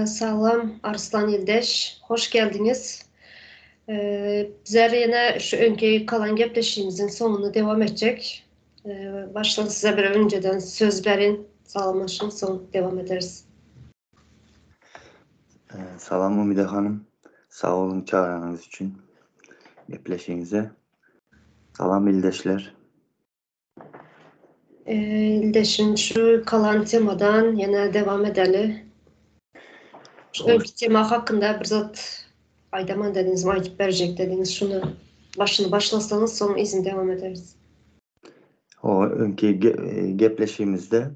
Salam Arslan ildeş, hoş geldiňiz. Bizler ýene şu öňki kalan gepleşigimiziň soňuny dewam etjek. Başdan size bir öňceden söz berin, salamlaşyň, soň dewam ederis. Salam Umida hanym, sag boluň çagyranyňyz üçin gepleşigiňize. Salam ildeşler. Ildeşim şu kalan temadan ýene dewam edeli. Şu öňki tema hakynda bir zat aýdaman dediňiz, aýdyp berjek dediňiz. Şuny başyny başlasaňyz soň yzyny dewam ederis. O öňki gepleşigimizde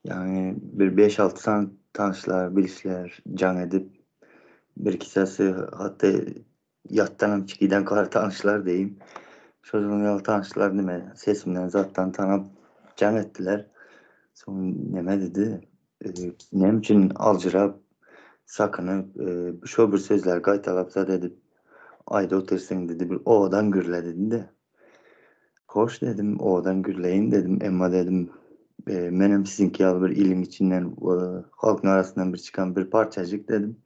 ýagny bir 5-6 sany tanyşlar, bilişler jaň edip bir iki sesi hatda Ýatdanam çikiden kar tanyşlar diýim. Şonuň ýaly tanyşlar nime sesimden zatdan tanap jaň etdiler. Soň neme dedi? Näme üçin aljyrap, sakynyp, şo bir sözleri gaýtalap zat edip aýda otyrsyň dedi. Bir owadan gürle dedi-de. Hoş dedim, owadan gürleýin dedim. Emma dedim, menem siziňki ýaly bir iliň içinden, halkyň arasyndan bir çykan bir parçajyk dedim.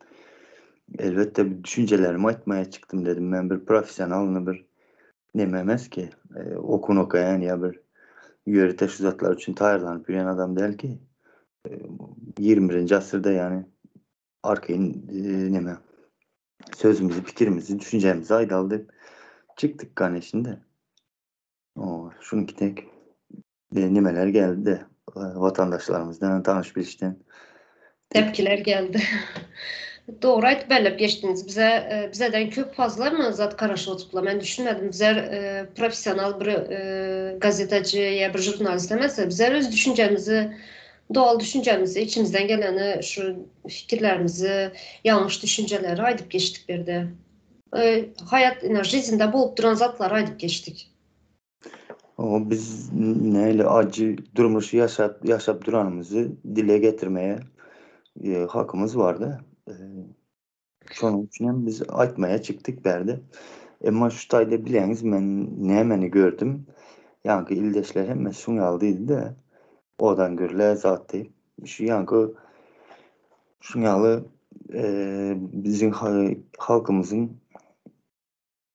Elbetde bir düşünjelerimi aýtmaya çykdym dedim. Men bir professionalny bir neme emes ki, okuny okaýan ýa bir ýörite şu zatlar üçin taýýarlanyp ýören adam däl ki. 21-nji asyrda ýany arkaýyn neme sözümizi, pikirimizi, düşünjemizi aýdaly diýip çykdyk ganeşinde. O, şunuňki tek nemeler geldi-de, watandaşlarymyzdan, tanyş-bilişden. Tepkiler geldi. Dogry aýdyp belläp geçdiňiz. Bize bizeden köp fazla mı zat garaşyp oturdylar? Men düşünmedim. Bizler professional bir gazetacı ýa bir žurnalist emes. Bizler öz düşünjemizi Doğal düşünjemizi, içimizden geleni, şu fikirlerimizi, ýalňyş düşünjeleri aýdyp geçdik bu ýerde. Haýat, ine, žizinde bolup duran zatlary aýdyp geçdik. Oňa biz nähili ajy durmuşy ýaşap, ýaşap duranymyzy dile getirmeye hakymyz bardy. Şonuň üçin hem biz aýtmaya çykdyk bärde. Emma şu taýda bileňiz men nämeni gördüm. Ýaňky ildeşler hemmesi şuň ýaly diýdi-de. Odan gürle zat diýip. Şu ýaňky şuň ýaly biziň halkymyzyň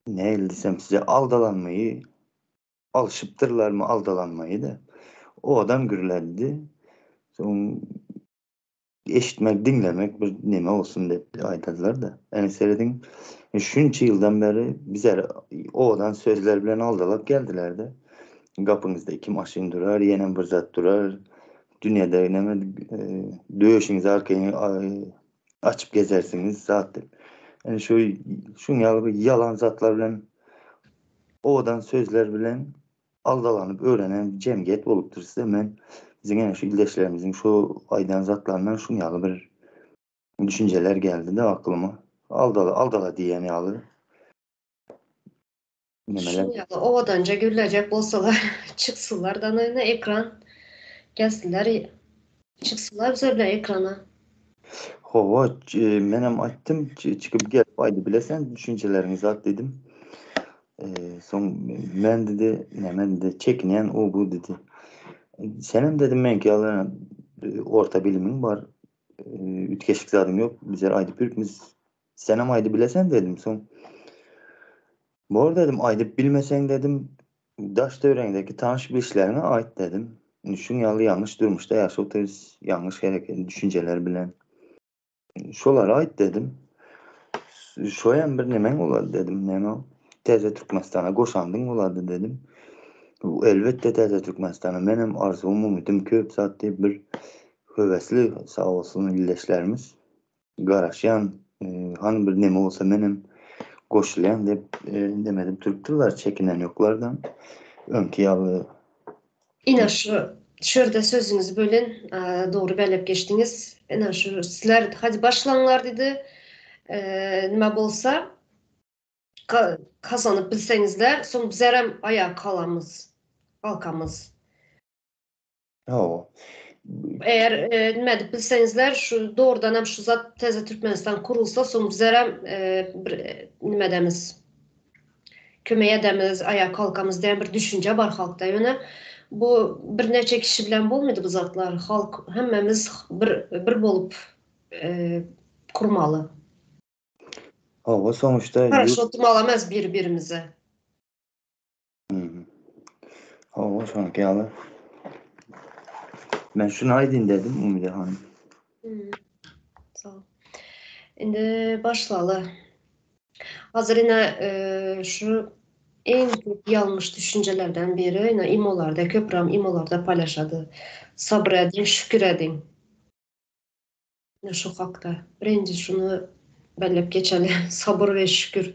nähili diýsem size aldalanmaýy alşypdyrlarmy aldalanmaýy-da. Odan gürledi. Soň Eşitmek, diňlemek bir neme bolsun diýip aýdadylar-da. Ene serediň, şunça ýyldan bäri bizleri owadan sözler bilen aldalap geldiler-de. Gapyňyzda iki maşyn durar, ýenem bir zat durar. Dünýede neme döşüňizi arkaýyn açyp gezersiňiz zat diýip. Ene şu şuň ýaly bir ýalan zatlar bilen owadan sözler bilen aldalanyp öwrenen jemgyýet bolupdyr size men biziň ene şu ildeşlerimiziň şu aýdan zatlaryndan şuň ýaly bir düşünjeler geldi-de aklyma. Aldala aldala diýen ýaly nemeler. Şuň ýaly owadanja gürlejek bolsalar çyksynlar da ine ekran gelsinler çyksynlar bize bilen ekrana. Hawa menem aýtdym çykyp gelip aýdybilesen düşünjeleriňi zat diýdim. Soň men dedi, näme dedi, çekinýän o bu dedi. Senem dedim meňki ýaly orta bilimiň bar, üýtgeşik zadyň ýok, bizler aýdyp ýörüpmiz. Senem aýdybilesen dedim. Soň bor dedim, aýdyp bilmeseň dedim, daş töweregiňdäki tanyş bilişleriňe aýt dedim. Şuň ýaly ýalňyş durmuşda ýaşap otyrys, ýalňyş hereket, düşünjeler bilen. Şolara aýt dedim. Şoýam bir nemeň bolady dedim. Näme ol? Täze Türkmenistana goşandyň bolady dedim. Elbetde Täze Türkmenistana menem arzuwym, umydym köp zat diýip bir höwesli sag bolsun ildeşlerimiz. Garaşýan, hany bir neme bolsa menem goşulýan diýip neme edip durupdyrlar, çekinen ýoklardan. Öňki ýaly Ine şu şu ýerde sözüňizi bölen dogry belläp geçdiňiz. Ine şu sizler hadi başlaňlar diýdi. Nime bolsa kazanyp bilseňizler, soň bizlerem aýaga galamyz, galkamyz. Hawa. Eger nime edip bilseňizler, şu dogrudan hem şu zat täze Türkmenistan kurulsa, soň bizlerem bir nime edemiz. Kömek edemiz, aýaga kalkamyz diýen bir düşünje bar halkda. Ýöne bu birnäçe kişi bilen bolmaýdy bu zatlar. Halk hemmemiz bir bir bolup kurmaly. Hawa, sonuçta Garaşyp oturmaly emes bir-birimize. Hawa, şonuňky ýaly. Men şuny aýdyn dedim, Umyda hanym. Sag bol. Indi başlaly. Hazır ine şu iň köp ýalňyş düşünjelerden biri ine imolarda köpram imolarda paýlaşady. Sabyr ediň, şükür ediň. Ine şu hakda. Birinji şuny belläp geçeli. Sabyr we şükür.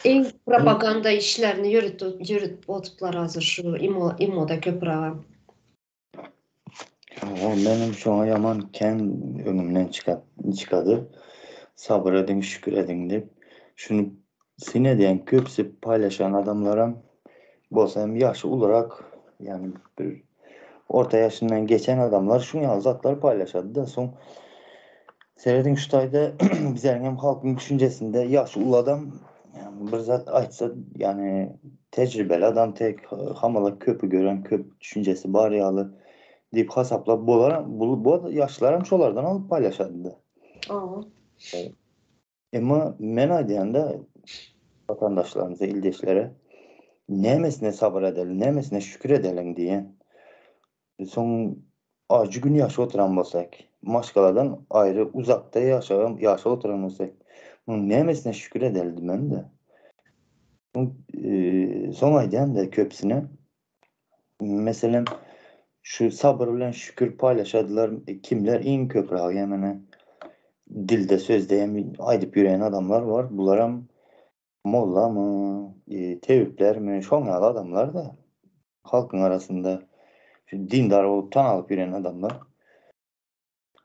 Iň propaganda işlerini ýöritip otuplar hazır şu imo imoda köpüraga. Hawa, menem şoňa ýaman kän öňümden çykady. Sabyr ediň, şükür ediň diýip. Şuny syn edýän köpüsi paýlaşan adamlaram bolsa hem ýaşy ulurak, ýagny bir orta ýaşyndan geçen adamlar şuň ýaly zatlary paýlaşady-da. Soň serediň şu taýda bizleriň hem halkyň düşünjesinde ýaşy uly adam bir zat aýtsa, ýagny tejribeli adam tek hamala köpi gören, köp düşünjesi bar ýaly diýip hasaplap bolar. Bu bu ýaşlaram şolardan alyp paýlaşady-da. Hawa. Emma men aýdýan-da watandaşlarymyza, ildeşlere nämesine sabyr edeli, nämesine şükür edeliň diýen. Soň ajy gün ýaşap oturan bolsak, maşgaladan aýry uzakda ýaşagam ýaşap oturan bolsak, munuň nämesine şükür edeli diýmem-de. Soň soň aýdýan-da köpüsine, meselem, şu sabyr bilen şükür paýlaşadylar, kimler iň köprägi ýa-mene dilde sözde hem aýdyp ýören adamlar bar, bularam Mollamy, tebiplermi, şoň ýaly adamlar-da. Halkyň arasynda şu dindar bolup tanalyp ýören adamlar.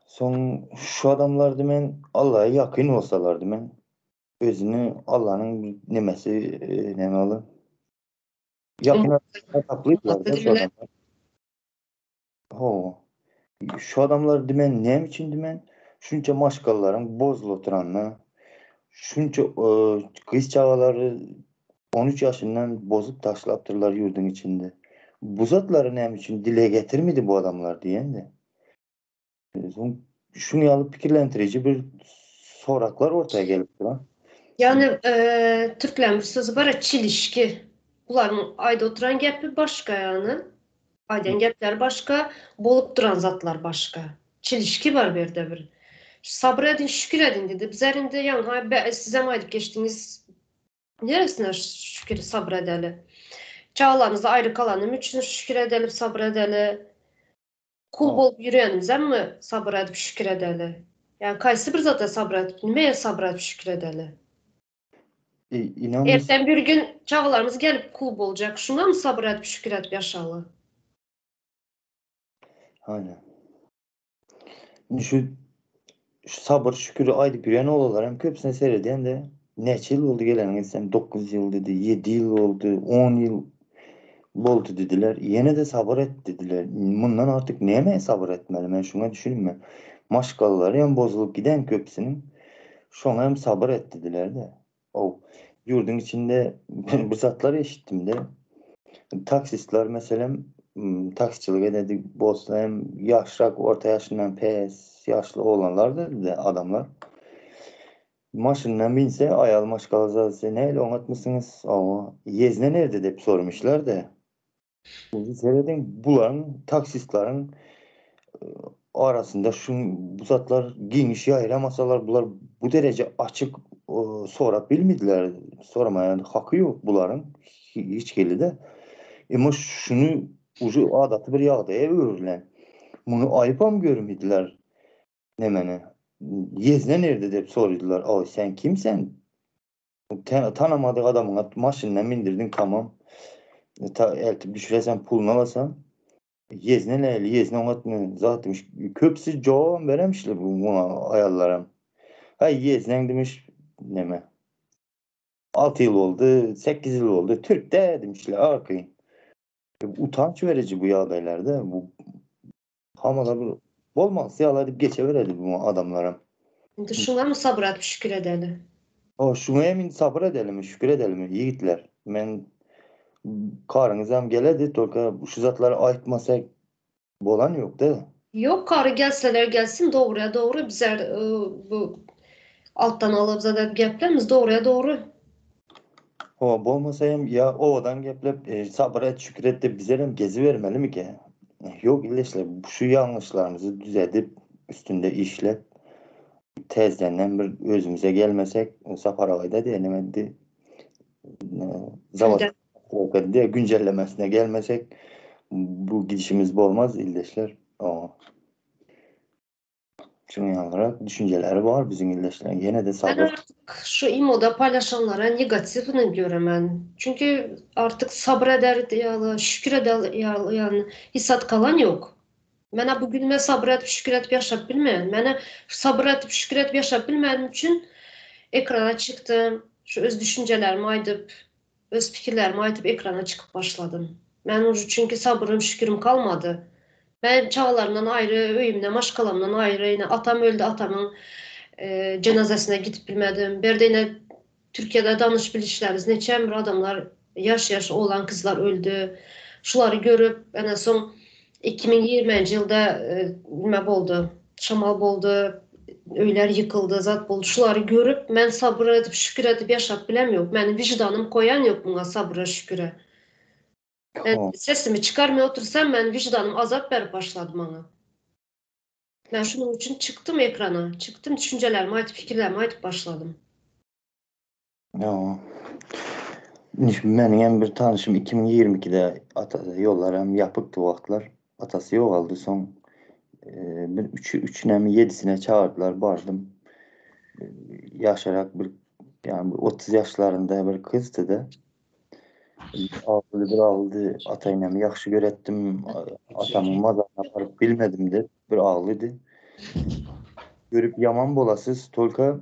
Soň şu adamlar diýmen Allaha ýakyn bolsalar diýmen özüni Allanyň nemesi näme ol? Ýakyn hasaplaýarlar şu adamlar. Hawa. Şu adamlar diýmen näme üçin diýmen şunça maşgalalaryň bozulyp oturanyna, şunça gyz çagalary 13 ýaşyndan bozup taşlapdyrlar ýurduň içinde. Bu zatlary näme üçin dile getirmedi bu adamlar diýende. Soň şuň ýaly pikirlendiriji bir soraklar ortaya gelip duran. Ýagny türkleriň bir sözi bar çelişki. Bularyň aýdyp oturan gepi başga ýagny. Aýdan gepleri başga, bolup duran zatlar başga. Çelişki bar bu ýerde bir. Sabyr ediň, şükür ediň diýdi. Bizler indi ýagny sizem aýdyp geçdiňiz. Neresine şükür sabyr edeli? Çagalarymyzdan aýry kalanym üçin şükür edeli, sabyr edeli. Kul bolup ýörenimizemmi sabyr edip şükür edeli? Ýagny kaýsy bir zada sabyr edip, nimeye sabyr edip şükür edeli? Inan Erten bir gün çagalarymyz gelip kul boljak, şuňamy sabyr edip şükür edip ýaşaly? Aynen. Indi şu şu sabyr şüküri aýdyp ýören oglanlar hem köpüsine seredýän-de näçe ýyl boldy geleniňe diýsem 9 ýyl diýdi, 7 ýyl boldy, 10 ýyl boldy diýdiler. Ýene-de sabyr et diýdiler. Mundan artyk nämä sabyr etmeli men şuňa düşünme. Maşgalalary hem bozulyp giden köpüsiniň. Şoňa hem sabyr et diýdiler-de. Ow, ýurduň içinde bir zatlar eşitdim-de. Taksistler meselem, taksiçilik ededi bolsa hem ýaşrak, orta ýaşyndan pes ýaşly oglanlar dedi adamlar. Maşyndan binse aýal maşgala zat nähili oňatmysyňyz? Owa, ýezne nerde dep sormuşlar-da. Serediň, bularyň taksistleriň arasynda şu bu zatlar giňiş ýaýramasalar bular bu dereje açyk sorap bilmediler. Soramaýan haky ýok bularyň hiç hili-de. Emma şuny uje adaty bir ýagdaýa öwrülen. Muny aýypam görmediler. Nemeni? Ýezne nerde diýip soradylar. Oý, sen kim sen? Tanamadyk adamyňa maşyndan mindirdiň tamam. Ta eltip düşüresen puluny alasan. Ýezne näli, ýezne oňatmy zat demiş. Köpüsi jogabam beremişler bu muňa aýallaram. Haý ýezneň demiş neme. 6 ýyl boldy, 8 ýyl boldy, türk dä demişler arkaýyn. Utanç beriji bu ýagdaýlarda bu hamala bir bolmaz ýaly edip geçeberedi bu adamlaram. Indi şuňamy sabyr edip şükür edeli. O şuňa hem indi sabyr edelimi, şükür edelimi ýigitler. Men karyňyzam geledi, tolka şu zatlary aýtmasak bolan ýok-da. Ýok kary gelseler gelsin dogryya dogry bizler bu altdan alyp zat edip geplämiz dogryya dogry. Hawa bolmasa hem ýa owadan geplep sabyr et şükür et dip bizlerem gezibermelimikä? Ýok ildeşler şu ýalňyşlarymyzy düzedip üstünde işlep tezdenem bir özümize gelmesek Sapar agaýda diýen neme eddi zawod diýe güncellemesine gelmesek bu gidişimiz bolmaz ildeşler. Şunuň ýalyrak düşünjeleri bar biziň ildeşleriň. Ýene-de sabyr. Men artyk şu imoda paýlaşanlara negatiwny göremen. Çünki artyk sabyr eder ýaly, şükür eder ýaly ýany hiç zat galan ýok. Menä bu günüme sabyr edip, şükür edip ýaşap bilmeýän. Menä sabyr edip, şükür edip ýaşap bilmänim üçin ekrana çykdym. Şu öz düşünjelerimi aýdyp, öz pikirlerimi aýdyp ekrana çykyp başladym. Men uje çünki sabyrym, şükürim kalmady. Men çagalarymdan aýry, öýümden, maşgalamdan aýry, ine atam öldi, atamyň jenazasine gidip bilmedim. Berde ine Türkiýede danyş bilişlerimiz neçe bir adamlar ýaş-ýaş oglan gyzlar öldi. Şulary görüp, ene soň 2020-nji ýylda nime boldy, şamal boldy, öýler ýykyldy, zat boldy. Şulary görüp, men sabyr edip, şükür edip ýaşap bilem ýok. Meniň wyždanym koýan ýok muňa sabyra, şüküre. Men sesimi çykarmay otursam, meniň wyždanym azap berip başlady maňa. Men şunuň üçin çykdym ekrana, çykdym düşünjelerimi aýdyp, pikirlerimi aýdyp başladym. Ýa. Meniň hem bir tanşym 2022-de atasy ýollar hem ýapykdy wagtlar. Atasy ýogaldy soň bir üçi üçüne mi ýedisine çagyrdylar bardym. Ýaşarak bir ýani bir 30 ýaşlarynda bir gyzdy-da. Agly bir aglydy, ata-enemi ýagşy göretdim, atamyň mazaryna baryp bilmedim diýip bir aglydy. Görüp ýaman bolasyz, tolka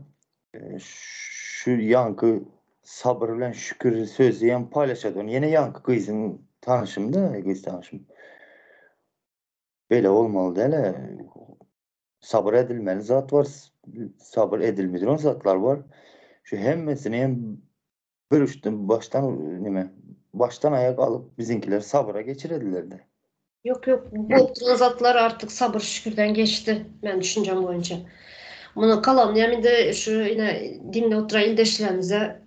şu ýaňky sabyr bilen şükür sözi hem paýlaşady. Ony ýene ýaňky gyzyň tanyşym-da, gyz tanyşym. Beýle bolmaly däl-ä. Sabyr edilmeli zat bar, sabyr edilmediren zatlar bar. Şu hemmesini hem bir uçdan başdan nime başdan aýak alyp biziňkiler sabyra geçirediler-de. Ýok ýok bolup duran zatlar artyk sabyr şükürden geçdi men düşünjem boýunça. Muny kalan ýa indi şu ine diňle oturan ildeşlerimize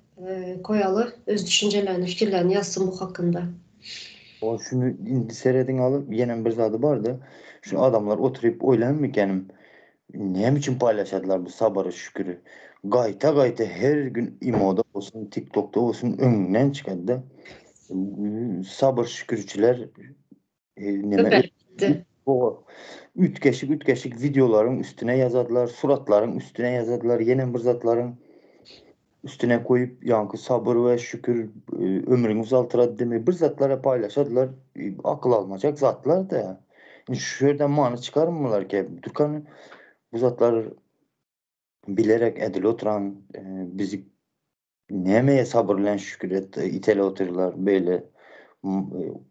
koýaly öz düşünjelerini fikirlerini ýazsyn bu hakynda. O şuny indi serediň alyp ýenem bir zady barda şu adamlar oturyp oýlanmykenim Näme üçin paýlaşadylar bu sabyry şüküri. Gaýta gaýta her gün imoda bolsun tiktokda bolsun öňüňden çykady-da. Sabyr şükürçiler neme üýtgeşik üýtgeşik wideolaryň üstüne ýazadylar, suratlaryň üstüne ýazadylar, ýene bir zatlaryň üstüne koýup ýaňky sabyr we şükür ömrüňi uzaltyrady diýmek bir zatlara paýlaşadylar akyl almajak zatlar da. Indi şu ýerden many çykarmylar ki Türkan bu zatlar bilerek edil oturan bizi nämeye sabyr bilen şükür et itele otyrlar beýle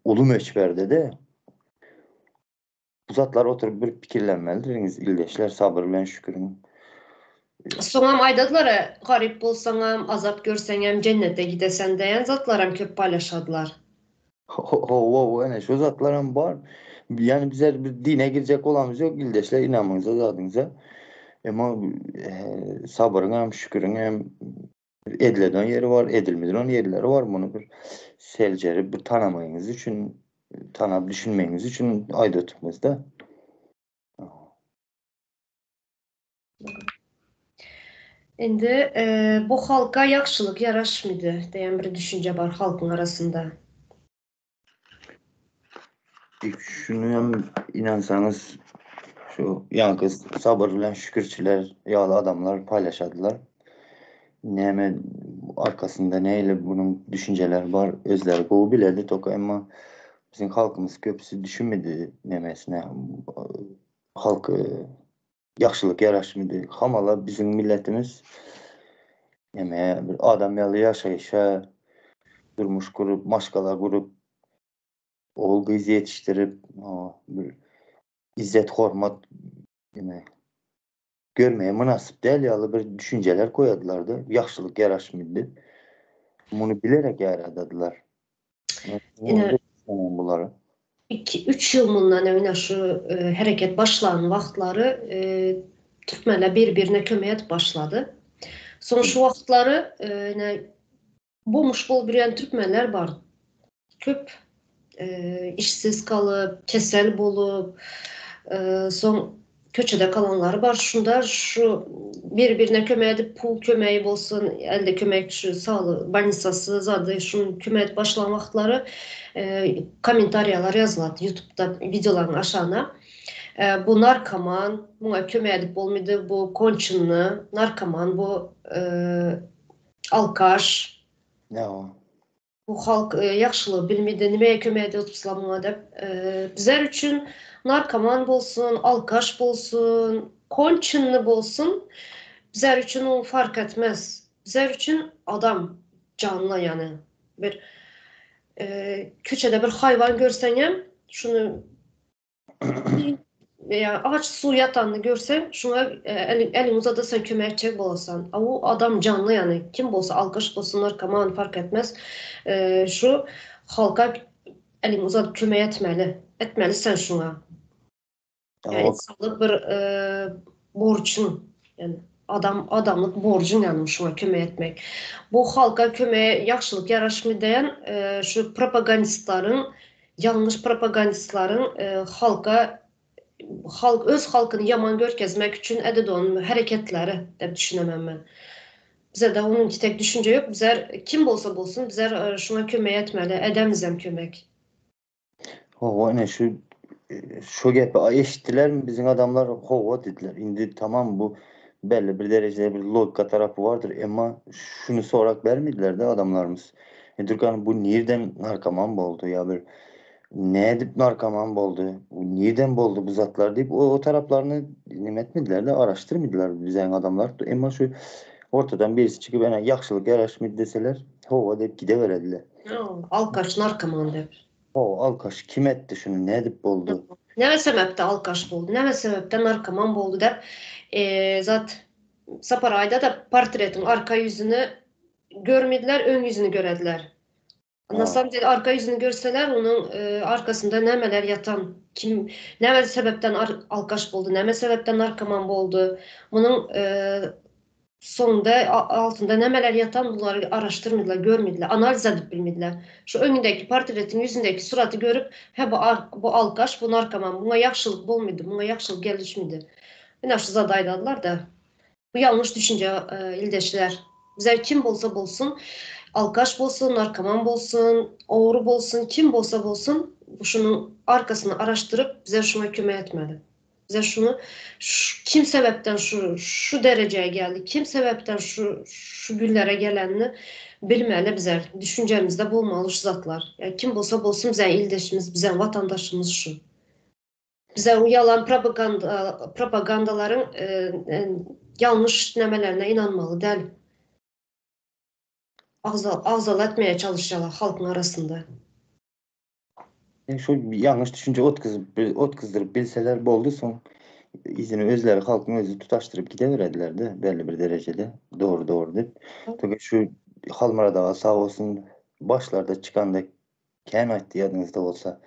uly möçberde de Bu zatlar oturyp bir pikirlenmelidiriniz ildeşler sabyr bilen şüküriň. Soňam aýdadylar-a, garyp bolsaňam, azap görseňem jennete gidesen diýen zatlaram köp paýlaşadylar. Hawa, ene şu zatlaram bar. Ýani bizler bir dine girjek bolamyz ýok ildeşler ynamyňyza zadyňyza. Emma sabyryňam şüküriňem Edilen ýeri bar, edilmedilen ýerleri bar. Muny bir seljerip, bir tanamagyňyz üçin, tanap düşünmegiňiz üçin aýdyp otyrmyz-da. Indi bu halka ýagşylyk ýaraşmydy diýen bir düşünje bar halkyň arasynda. Şuny hem inansaňyz şu ýaňky sabyr bilen şükürçiler ýaly adamlar paýlaşadylar. Näme arkasynda nähili bunuň düşünjeleri bar özleri gowy biledi toka emma biziň halkymyz köpüsi düşünmedi nemesine halk ýagşylyk ýaraşmady. Hamala biziň milletimiz neme bir adam ýaly ýaşaýşa durmuş gurup, maşgala gurup, ogul gyz ýetişdirip, bir izzet hormat neme görmeye mynasyp däl ýaly bir düşünjeler koýadylarda, ýagşylyk ýaraşmady. Muny bilerek ýaradadylar. Ine bulary. Iki, üç ýyl mundan öňe şu hereket başlan wagtlary türkmenler bir-birine kömek edip başlady. Soň şu wagtlary ine bomş bolup ýörýän türkmenler bar. Köp işsiz galyp, kesel bolup, soň köçede galanlary bar. Şunda şu bir-birine kömek edip, pul kömegi bolsun, elde kömek şu saglyk bolnisasy zady şuny kömek edip başlan wagtlary kommentariýalar ýazylady ýutubda wideolaryň aşagyna. Bu narkoman, muňa kömek edip bolmydy, bu konçenny narkoman, bu alkaş. Bu halk ýagşylygy bilmedi, nimäge kömek edip muňa diýip. Bizler üçin narkoman bolsun, alkaş bolsun, konçenny bolsun, bizler üçin o fark etmez. Bizler üçin adam janly ýany. Bir köçede bir haýwan görseňem, şuny Ýa aç suw ýatanyny görseň, şuňa eliňi uzadasaň kömek etjek bolasan. A u adam janly ýany, kim bolsa alkaş bolsun, narkoman fark etmez. Şu halka eliňi uzadyp kömek etmeli. Etmeli sen şuňa. Ýa insanlyk bir borçuň. Ýani adam adamlyk borjuň ýany şuňa kömek etmek. Bu halka kömek ýagşylyk ýaraşmy diýen şu propagandistlaryň Ýalňyş propagandistlaryň halka halk öz halkyny ýaman görkezmek üçin edidon hereketleri dep düşünemen men. Bizede onuň tek düşünje ýok bizler kim bolsa bolsun bizler şuňa kömek etmeli edemizem kömek. Hawa ine şu şu gepi eşitdilermi biziň adamlar hawa dediler. Indi tamam bu belli bir derejede bir logika tarapy bardyr emma şuny sorak bermediler-de adamlarymyz. E Türkan bu nirden narkoman boldy ýa bir nädip narkoman boldy, bu nirden boldy bu zatlar diýip o, o taraplaryny neme etmediler-de araşdyrmadylar biziň adamlar. Emma şu ortadan birisi çykyp ene ýagşylyk ýaraşmady deseler, hawa diýip gideberediler. Alkaş narkoman diýip. Hawa alkaş kim etdi şuny nädip boldy? Näme sebäpde alkaş boldy, näme sebäpde narkoman boldy diýip, e, zat Sapar aýda-da portretiň arka ýüzüni Görmediler, öň ýüzüni görediler. Na samom dele arka ýüzüni görseler, onuň arkasynda nämeler ýatan, kim, näme sebäpden alkaş boldy, näme sebäpden narkoman boldy, munuň soňunda altynda nämeler ýatan bulary araşdyrmadylar, görmediler, analiz edip bilmediler. Şu öňündäki portretiň ýüzündäki suraty görüp, hä bu bu alkaş, bu narkoman, muňa ýagşylyk bolmady, muňa ýagşylyk gelişmedi. Ine şu zady aýdadylar-da. Bu ýalňyş düşünje ildeşler. Bize kim bolsa bolsun, alkaş bolsun, narkoman bolsun, ogry bolsun, kim bolsa bolsun, şunuň arkasyny araşdyryp bize şuňa kömek etmeli. Bize şuny kim sebäpden şu şu derejä geldi, kim sebäpden şu şu günlere gelenini bilmeli bize. Düşünjemizde bolmaly şu zatlar. Ýa kim bolsa bolsun bize ildeşimiz, bize watandaşymyz şu. Bize o ýalan propaganda propagandalaryň ýalňyş nämelerine ynanmaly däl. Agza agzala etmeye çalyşýarlar halkyň arasynda. Yani şu ýalňyş düşünje otgyzyp otgyzdyryp bilseler boldy soň yzyny özleri halkyň özi tutaşdyryp gideberediler-de belli bir derejede dogry dogry diýip. Tabii şu Halmyrat aga sag bolsun başlarda çykanda Kän aýtdy ýadyňyzda bolsa.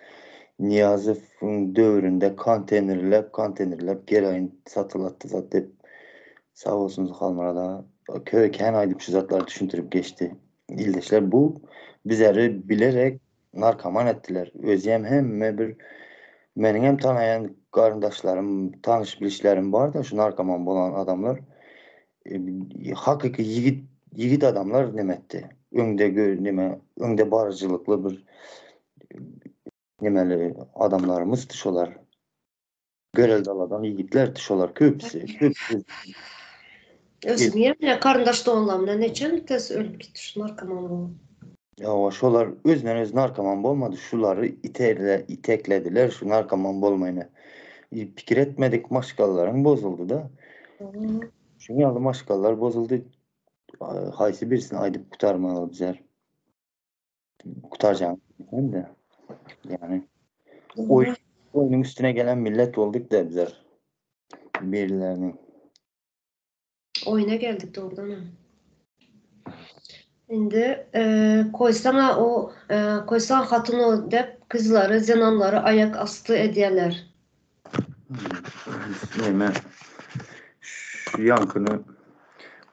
Nyýazowyň döwründe konteýnerläp konteýnerläp geroin satylatdy zat diýip. Sag bolsun Halmyrat aga. Köý kän aýdyp şu zatlary düşündirip geçdi. Ildeşler bu bizeri bilerek narkoman etdiler. Özem hemme bir meniňem tanaýan garyndaşlarym, tanyş bilişlerim barda şu narkoman bolan adamlar. Hakyky ýigit ýigit adamlar neme etdi. Öňde gö neme öňde baryjylykly bir nemeli adamlarymyzdy şolar. Görelde aladan ýigitlerdi şolar köpüsi. Köpüsi. Özüm ýene garyndaş doganlarymdan neçe tez ölüp gitdi şu narkoman bolup. Ýa şolar özünden özi narkoman bolmady. Şulary iterle iteklediler şu narkoman bolmaýyna. Pikir etmedik maşgalalaryň bozuldy da. Şuň ýaly maşgalalar bozuldy. Haýsy birisini aýdyp gutarmaly bizler. Gutarjaň de. Ýani oý oýnuň üstüne gelen millet bolduk da bizler. Birileriniň. Oýuna geldik dogrudanam. Indi koýsaňa o koýsaň hatyn o dep gyzlary zenanlary aýak asty edýäler. Neme şu ýaňkyny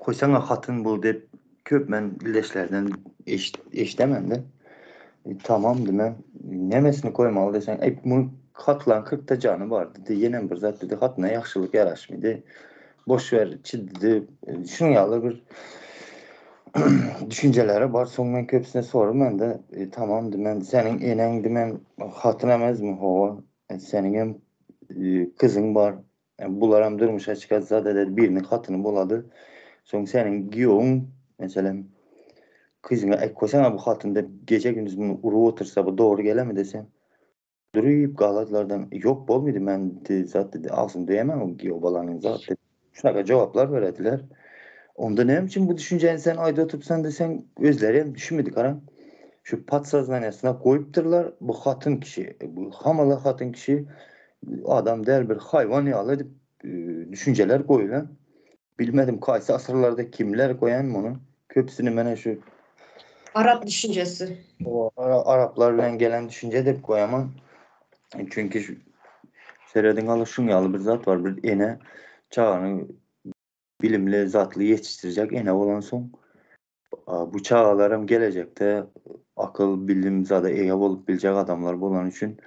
koýsaňa hatyn bu dep köp men ildeşlerden eşdemende tamam diýmem nemesini koýmaly deseň eý muny hatylaň kyrkda jany bar diýdi ýenem bir zat diýdi hatyna ýagşylyk ýaraşmydy Boş ber, çiddi. Şuň ýaly bir düşünjeleri bar. Soň men köpüsine sorman da, e, tamam diýmen, seniň eneň diýmen, hatyn emezmi? Hawa. E, seniň hem e, kyzyň bar. E, bular hem durmuşa çykar zat eder, biriniň hatyny bolady. Soň seniň giýewiň, meselem, kyzyňa ek koýsaň bu hatyn diýip gije-gündiz muny urup otursa, bu dogry gelermi desem, Duryp galadylardan ýok bolmydy men zat dedi agzyny döýemän o giýew balanyň zat dedi. Şunaka jogaplar berediler. Onda näme üçin bu düşünjäni sen aýdyp oturypsan deseň özleri hem düşünmedi garaň. Şu podsoznaniýasyna goýupdyrlar bu hatyn kişi bu hamala hatyn kişi adam däl bir haýwan ýaly edip düşünjeler goýulan. Bilmedim kaýsy asyrlarda kimler goýan muny. Köpüsini mene şu Arap düşünjesi. O araplar bilen gelen düşünje dep goýaman. Çünki şu serediň aly şuň ýaly bir zat bar. Bir ene çagany bilimli, zatly ýetişdirjek ene bolansoň bu çagalaram gelejekde akyl, bilim zada eýe bolup biljek adamlar bolany üçin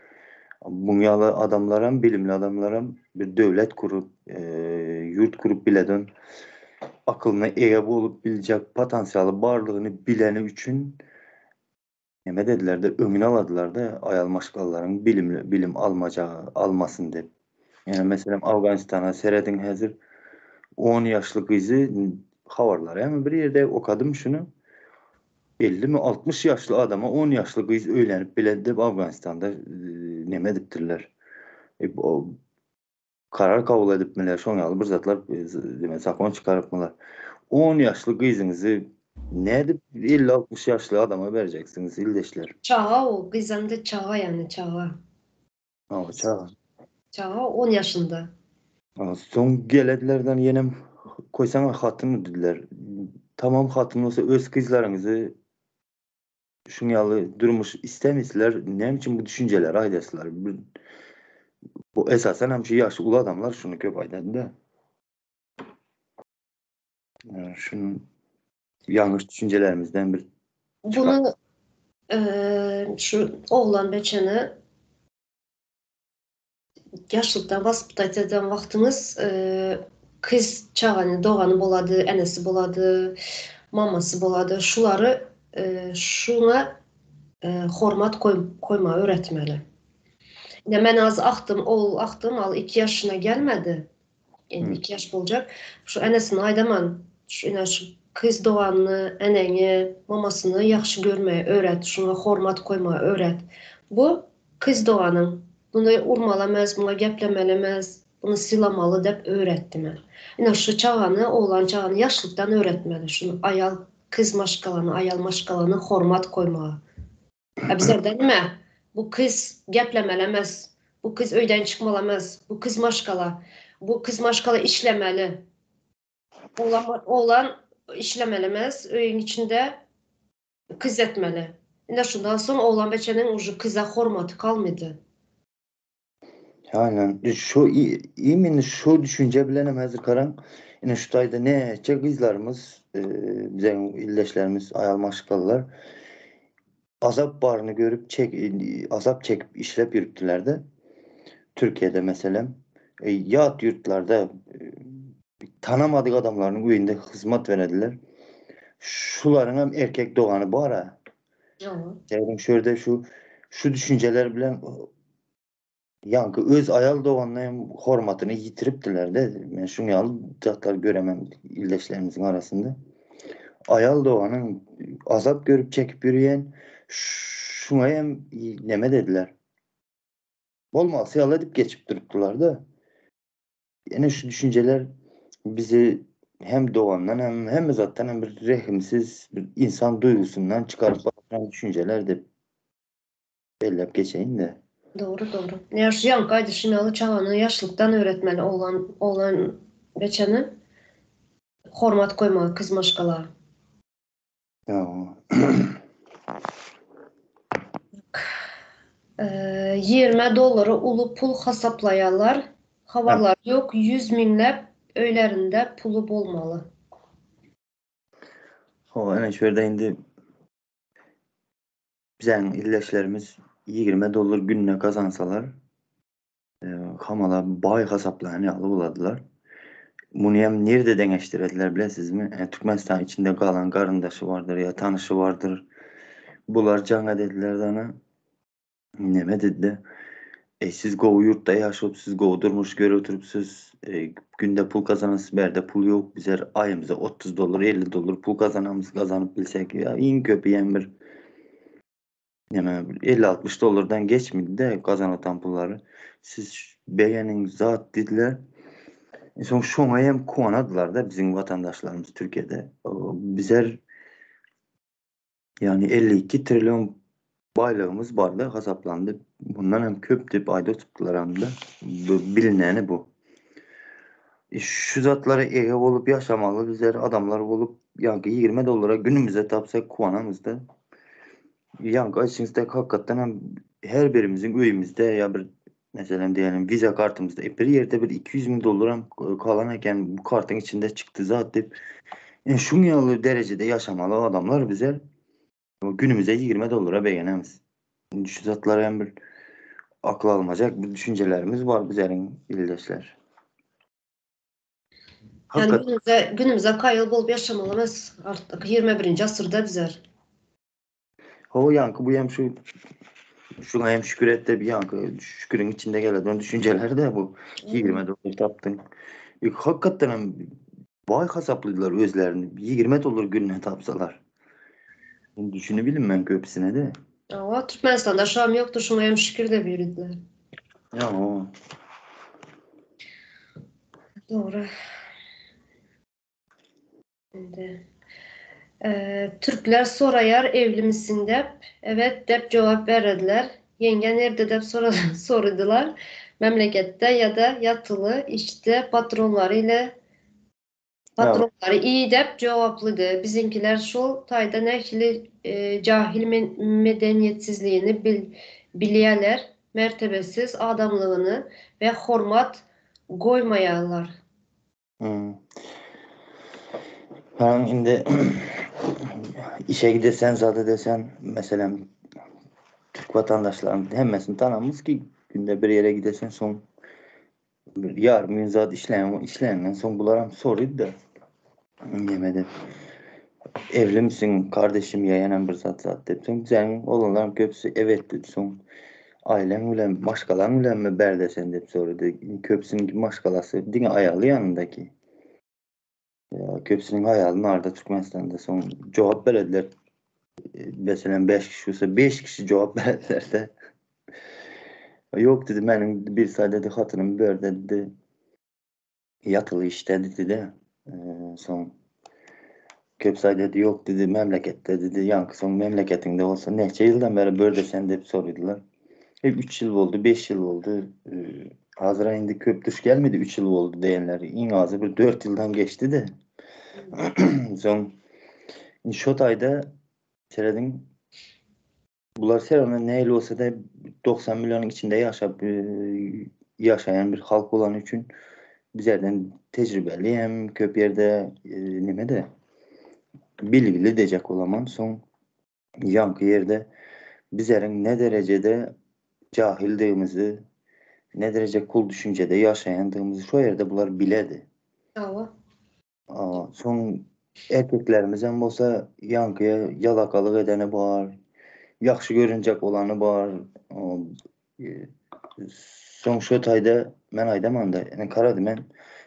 muň ýaly adamlaram, bilimli adamlaram bir döwlet gurup, ýurt gurup bileden akylyna eýe bolup biljek potensialy barlygyny bileni üçin neme dediler-de, öňüni aladylar-da aýal maşgalalaryň bilimli, bilim almajagy, almasyn diýip. Ýöne meselem Awganystana serediň häzir on ýaşly gyzy habarlar ýa bir ýerde okadym şuny 50 mi 60 ýaşly adama 10 ýaşly gyz öýlenip bilen diýip Awganystanda neme edipdirler. E, karar kabul edipmiler şoň ýaly bir zatlar demek zakon çykarypmylar. 10 ýaşly gyzyňyzy nädip 50-60 ýaşly adama berjeksiňiz ildeşler? Çaga o gyzam da çaga ýany çaga. Hawa, çaga. Çaga on ýaşynda. Soň geledilerden ýenem koýsaňa hatyn didiler. Tamam hatyn bolsa öz gyzlaryňyzy şuň ýaly durmuş istemisler, näme üçin bu düşünjeleri aýdaslar? Bu esasan hem şu ýaşy uly adamlar şuny köp aýdady-da. Şuny ýalňyş düşünjelerimizden bir Bunu şu oglan beçeni ýaşlykdan waspytat eden wagtyňyz kyz çagany dogany bolady, enesi bolady, mamasy bolady. Şulary şuňa hormat koýmagy öwretmeli. Ine men az agtym, ogul agtym al iki ýaşyna gelmedi. Indi iki ýaş boljak. Şu enesine aýdaman, şu ine şu kyz doganyny, eneňi, mamasyny ýagşy görmegi öwret, şuňa hormat goýmagy öwret. Bu kyz doganyň, muny urmaly emes, muňa geplemeli emes, muny sylamaly dep öwretdi men. Ine şu çagany, oglan çagany ýaşlykdan öwretmeli, şuny aýal, kyz maşgalany, aýal maşgalany hormat goýmagy. A bizlerde nime? Bu kyz geplemeli emes. Bu kyz öýden çykmaly emes. Bu kyz maşgala. Bu kyz maşgala işlemeli. Oglan, oglan işlemeli emes, öýüň içinde kyz etmeli. Ine şundan soň oglan beçeniň uje kyza hormaty kalmydy. Aynen. Şu imini şu düşünje bilen hem häzir garaň. Ine şu taýda näçe gyzlarymyz, e, biziň ildeşlerimiz, aýal maşgalalar azap baryny görüp çek azap çekip işlep ýürüpdiler-de. Türkiýede meselem, e, ýat ýurtlarda e, tanamadyk adamlaryň öýünde hyzmat berediler. Şularyň hem erkek dogany bar-a. Ýa. Şu ýerde şu şu düşünjeler bilen Ýaňky öz aýal doganyna hem hormatyny ýitiripdiler-de. Men şuň ýaly zatlar göremem ildeşlerimiziň arasynda. Aýal doganyň azap görüp çekip ýörýän şuňa hem neme dediler. Bolmalysy ýaly edip geçip durupdylar-da. Ene şu düşünjeler bizi hem dogandan hem hemme zatdan hem bir rehimsiz bir insan duýgusyndan çykaryp bakan düşünjeler dip belläp geçeýin-de. Dogry dogry. Ýa şu ýaňky aýdyşym ýaly çagany ýaşlykdan öwretmeli oglan oglan beçeni hormat goýmagy kyz maşgala. Ýigrimi dollary uly pul hasaplaýarlar. Habarlary ýok, ýüz müňläp öýlerinde puly bolmaly. Hawa, ene şu ýerde indi biziň ildeşlerimiz 20 dollar gününe gazansalar, hamala baý hasaplaýan ýaly boladylar. Muny hem nirde deňeşdirediler bilesizmi? E, Türkmenistan içinde galan garyndaşy bardyr ýa tanyşy bardyr. Bular jaň edediler dana. Neme dedi? E, siz gowy ýurtda ýaşap, siz gowy durmuş görüp oturypsyz. E, günde pul gazanasy bärde pul ýok. Bizler aýymyza 30 dollar, 50 dollar pul gazanamyz, gazanyp bilsek ýa iň köpi ýem bir Neme 50-60 dollardan geçmedi-de gazanatan pullary. Siz begeniň zat diýdiler. E, soň şoňa hem kuwanadylar-da biziň watandaşlarymyz Türkiýede. Bizer ýagny 52 trillion baýlygymyz bardy hasaplandy. Bundan hem köp diýip aýdyp tutdular hem-de. Bu bilineni bu. E, şu zatlara ege bolup ýaşamaly bizler adamlar bolup ýagny 20 dollara günümize tapsak kuwanamyzda. Ýaňky aýdyşyňyzdaki hakykatdan hem her birimiziň öýümizde ýa bir meselem diýelim wiza kartymyzda e, bir ýerde bir 200 müň dollar hem kalan eken bu kartyň içinde çykdy zat diýip e, şuň ýaly derejede ýaşamaly adamlar bize günümize 20 dollara begenemiz. Şu zatlar hem bir akyl almajak bir düşünjelerimiz bar bizleriň ildeşler. Yani günümüze, günümüze kaýyl bolup ýaşamaly emes artık 21-nji asyrda bizler. Ho ýaňky bu hem şu şuňa hem şükür et de bir ýaňky şükürüň içinde geleden düşünjeler de bu. 20 dollar tapdyň. E, hakykatdan hem baý hasaplydylar özlerini. 20 dollar gününe tapsalar. Düşünebilim ben köpüsine de. Hawa, Türkmenistanda şam ýokdur, şuňa hem şükür de biridiler. Ýa o. Dogry. Indi Türkler soraýar evli misin dep. Evet dep jogap berediler. Ýeňge nerde dep soradylar. Memleketde ýa-da ýatyly işde patronlary ile patronlary iyi dep jogaplydy. Biziňkiler şol taýda nähili jahil medenýetsizligini bilýäler, mertebesiz adamlygyny we hormat goýmaýarlar. Hmm. Ben indi işe gidesen, zat edesen, meselem Türk vatandaşlaryň hemmesini tanamyz ki günde bir ýere gidesen soň bir ýarym gün zat işleýän işleýänden soň bular hem soraýdy da Nämede evli misin kardeşim ýa ýene bir zat zat diýip soň biziň oglanlaryň köpüsi evet dedi soň aileň bilen maşgalaň bilenmi bärde sen diýip sorady. Köpüsiniň maşgalasy diňe aýaly ýanyndaky. Ýa köpüsiniň aýaly narda Türkmenistanda soň jogap berediler. Meselem 5 kişi bolsa 5 kişi jogap berediler de. Ýok dedi meniň bir saý dedi hatynym bärde dedi. Ýatyly işde dedi-de, soň Köpsaý dedi, ýok dedi, memleketde dedi, ýaňky soň memleketiňde bolsa näçe ýyldan bäri börde sen diýip soradylar. E, 3 ýyl boldy, 5 ýyl boldy. Hazır indi köp duş gelmedi 3 ýyl boldy diýenler. Iň azy bir 4 ýyldan geçdi-de. Soň şo taýda serediň Bular serone nähili bolsa-da 90 millionyň içinde ýaşap ýaşaýan bir halk bolany üçin bizlerden tejribeli hem köp ýerde neme-de bilgili dejek bolaman soň ýaňky ýerde bizleriň ne derejede jahildigimizi ne dereje kul düşünjede ýaşaýandygymyzy şo ýerde bular biledi. Hawa. Soň erkeklerimizem bolsa ýaňky ýalakalyk edeni bar, ýagşy görünjek bolany bar. Soň şo taýda men aýdamanda, ine garady men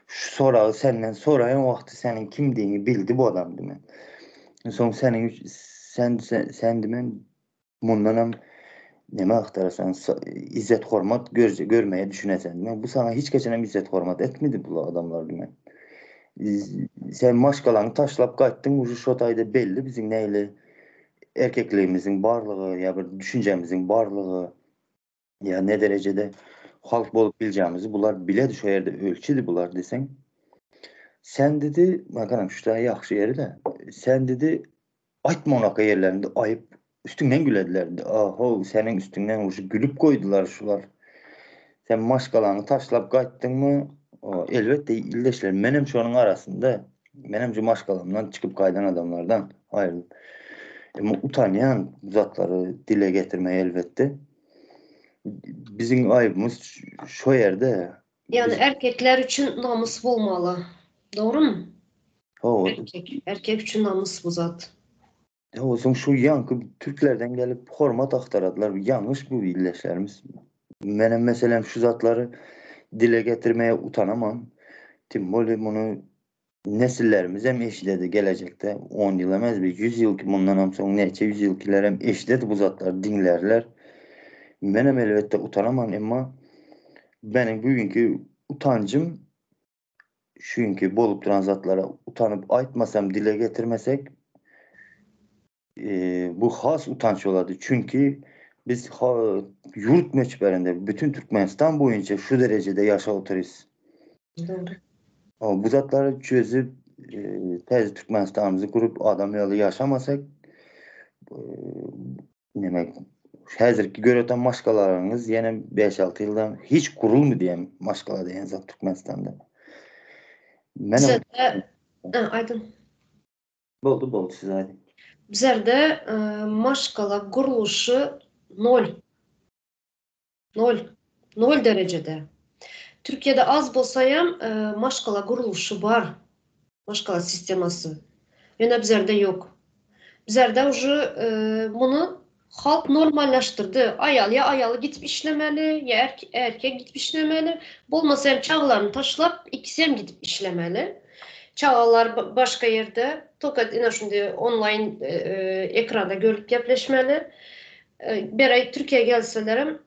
şu soragy senden soraýan wagty seniň kimdigiňi bildi bu adam diýmen. Soň seniň sen sen diýmen Mundanam neme agtarasan, izzet hormat görmeye düşünesen. Men bu sana hiç geçenem izzet hormat etmedi bu adamlar diýmen. Sen maşgalaňy taşlap gaýtdyň, uje şo taýda belli biziň nähili erkekligimiziň barlygy ýa bir düşünjemiziň barlygy ýa ne derejede halk bolup biljegimizi bular biledi şo ýerde ölçüdi bular diýseň. Sen dedi, bakaram şu taý ýagşy ýeri-de. Sen dedi. Aýtma onaka ýerlerinde aýyp üstüňden gülediler. Ahow seniň üstüňden uşy gülüp goýdular şular. Sen maşgalaňy taşlap gaýtdyňmy? Elbetde ildeşler menem şonuň arasynda. Menem şu maşgalamdan çykyp gaýdan adamlardan aýrylyp. Emma utanýan bu zatlary dile getirmeye elbetde. Biziň aýybymyz şo ýerde. Ýagny erkekler üçin namys bolmaly. Dogrymy? Hawa. Erkek, erkek üçin namys bu zat. Hawa, soň şu ýaňky türklerden gelip hormat agtaradylar. Ýalňyş bu ildeşlerimiz. Menem meselem şu zatlary dile getirmeye utanaman. Tim bolýa muny nesillerimiz hem eşidedi gelejekde. 10 ýyl emez bir 100 ýyl mundanam soň näçe 100 ýylkiler hem eşidedi bu zatlary diňlärler. Menem elbetde utanaman emma meniň bugünki utanjym Çünki bolup duran zatlara utanyp aýtmasam dile getirmesek bu has utanç bolady. Çünki biz ýurt möçberinde bütün Türkmenistan boýunça şu derejede ýaşap otyrys. Dogry. Bu zatlary çözüp täze Türkmenistanymyzy gurup adam ýaly ýaşamasak Demek, häzirki göreten maşgalalaryňyz ýene 5-6 ýyldan hiç gurulmy diýen maşgala diýen zat Türkmenistanda. Men aýdyň. Boldy, boldy, siz aýdyň. Bizlerde maşgala gurluşy nol. Nol. Nol derejede. Türkiýede az bolsaýam maşgala gurluşy bar. Maşgala sistemasy. Ýöne bizlerde ýok. Bizlerde uje muny halk normallaşdyrdy. Aýal ýa aýaly gidip işlemeli, ýa erkek gidip işlemeli. Bolmasa hem çagalaryny taşlap ikisi hem gidip işlemeli. Çagalar başga ýerde, toka ine şunday onlaýn ekranda görüp gepleşmeli. Beräý Türkiýä gelselerem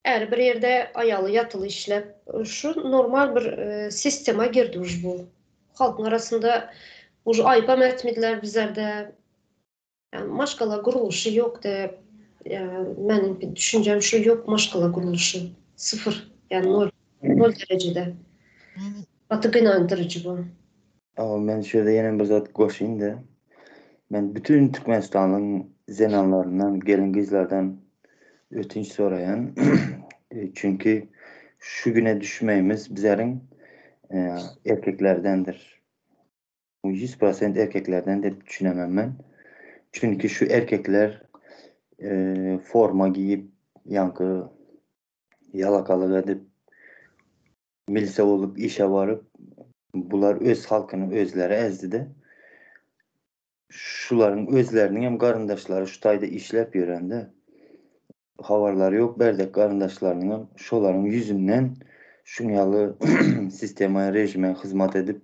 äri bir ýerde aýaly ýatyly işläp şu normal bir sistema girdi už bu halkyň arasynda už aýypam etmediler bizlerde maşgala gurluşy ýok de meniň düşünjem şu ýok maşgala gurluşy syfyr ýa nol nol derejede gaty gynandyryjy bu. Men şu ýerde ýene bir zat goşaýyn-da. Men bütün Türkmenistanyň zenanlaryndan, gelin-gyzlardan ötünç soraýan. Çünki şu güne düşmegimiz bizleriň erkeklerdendir. 100% erkeklerden diýip düşünemem men. Çünki şu erkekler forma giýip, ýaňky ýalakalyk edip, Milise bolup işe baryp bular öz halkyny özleri ezdide. Şularyň özleriniň hem garyndaşlary şu taýda işläp ýörende habarlary ýok berdek garyndaşlarynyň hem şolaryň ýüzünden şuň ýaly sistema rejime hyzmat edip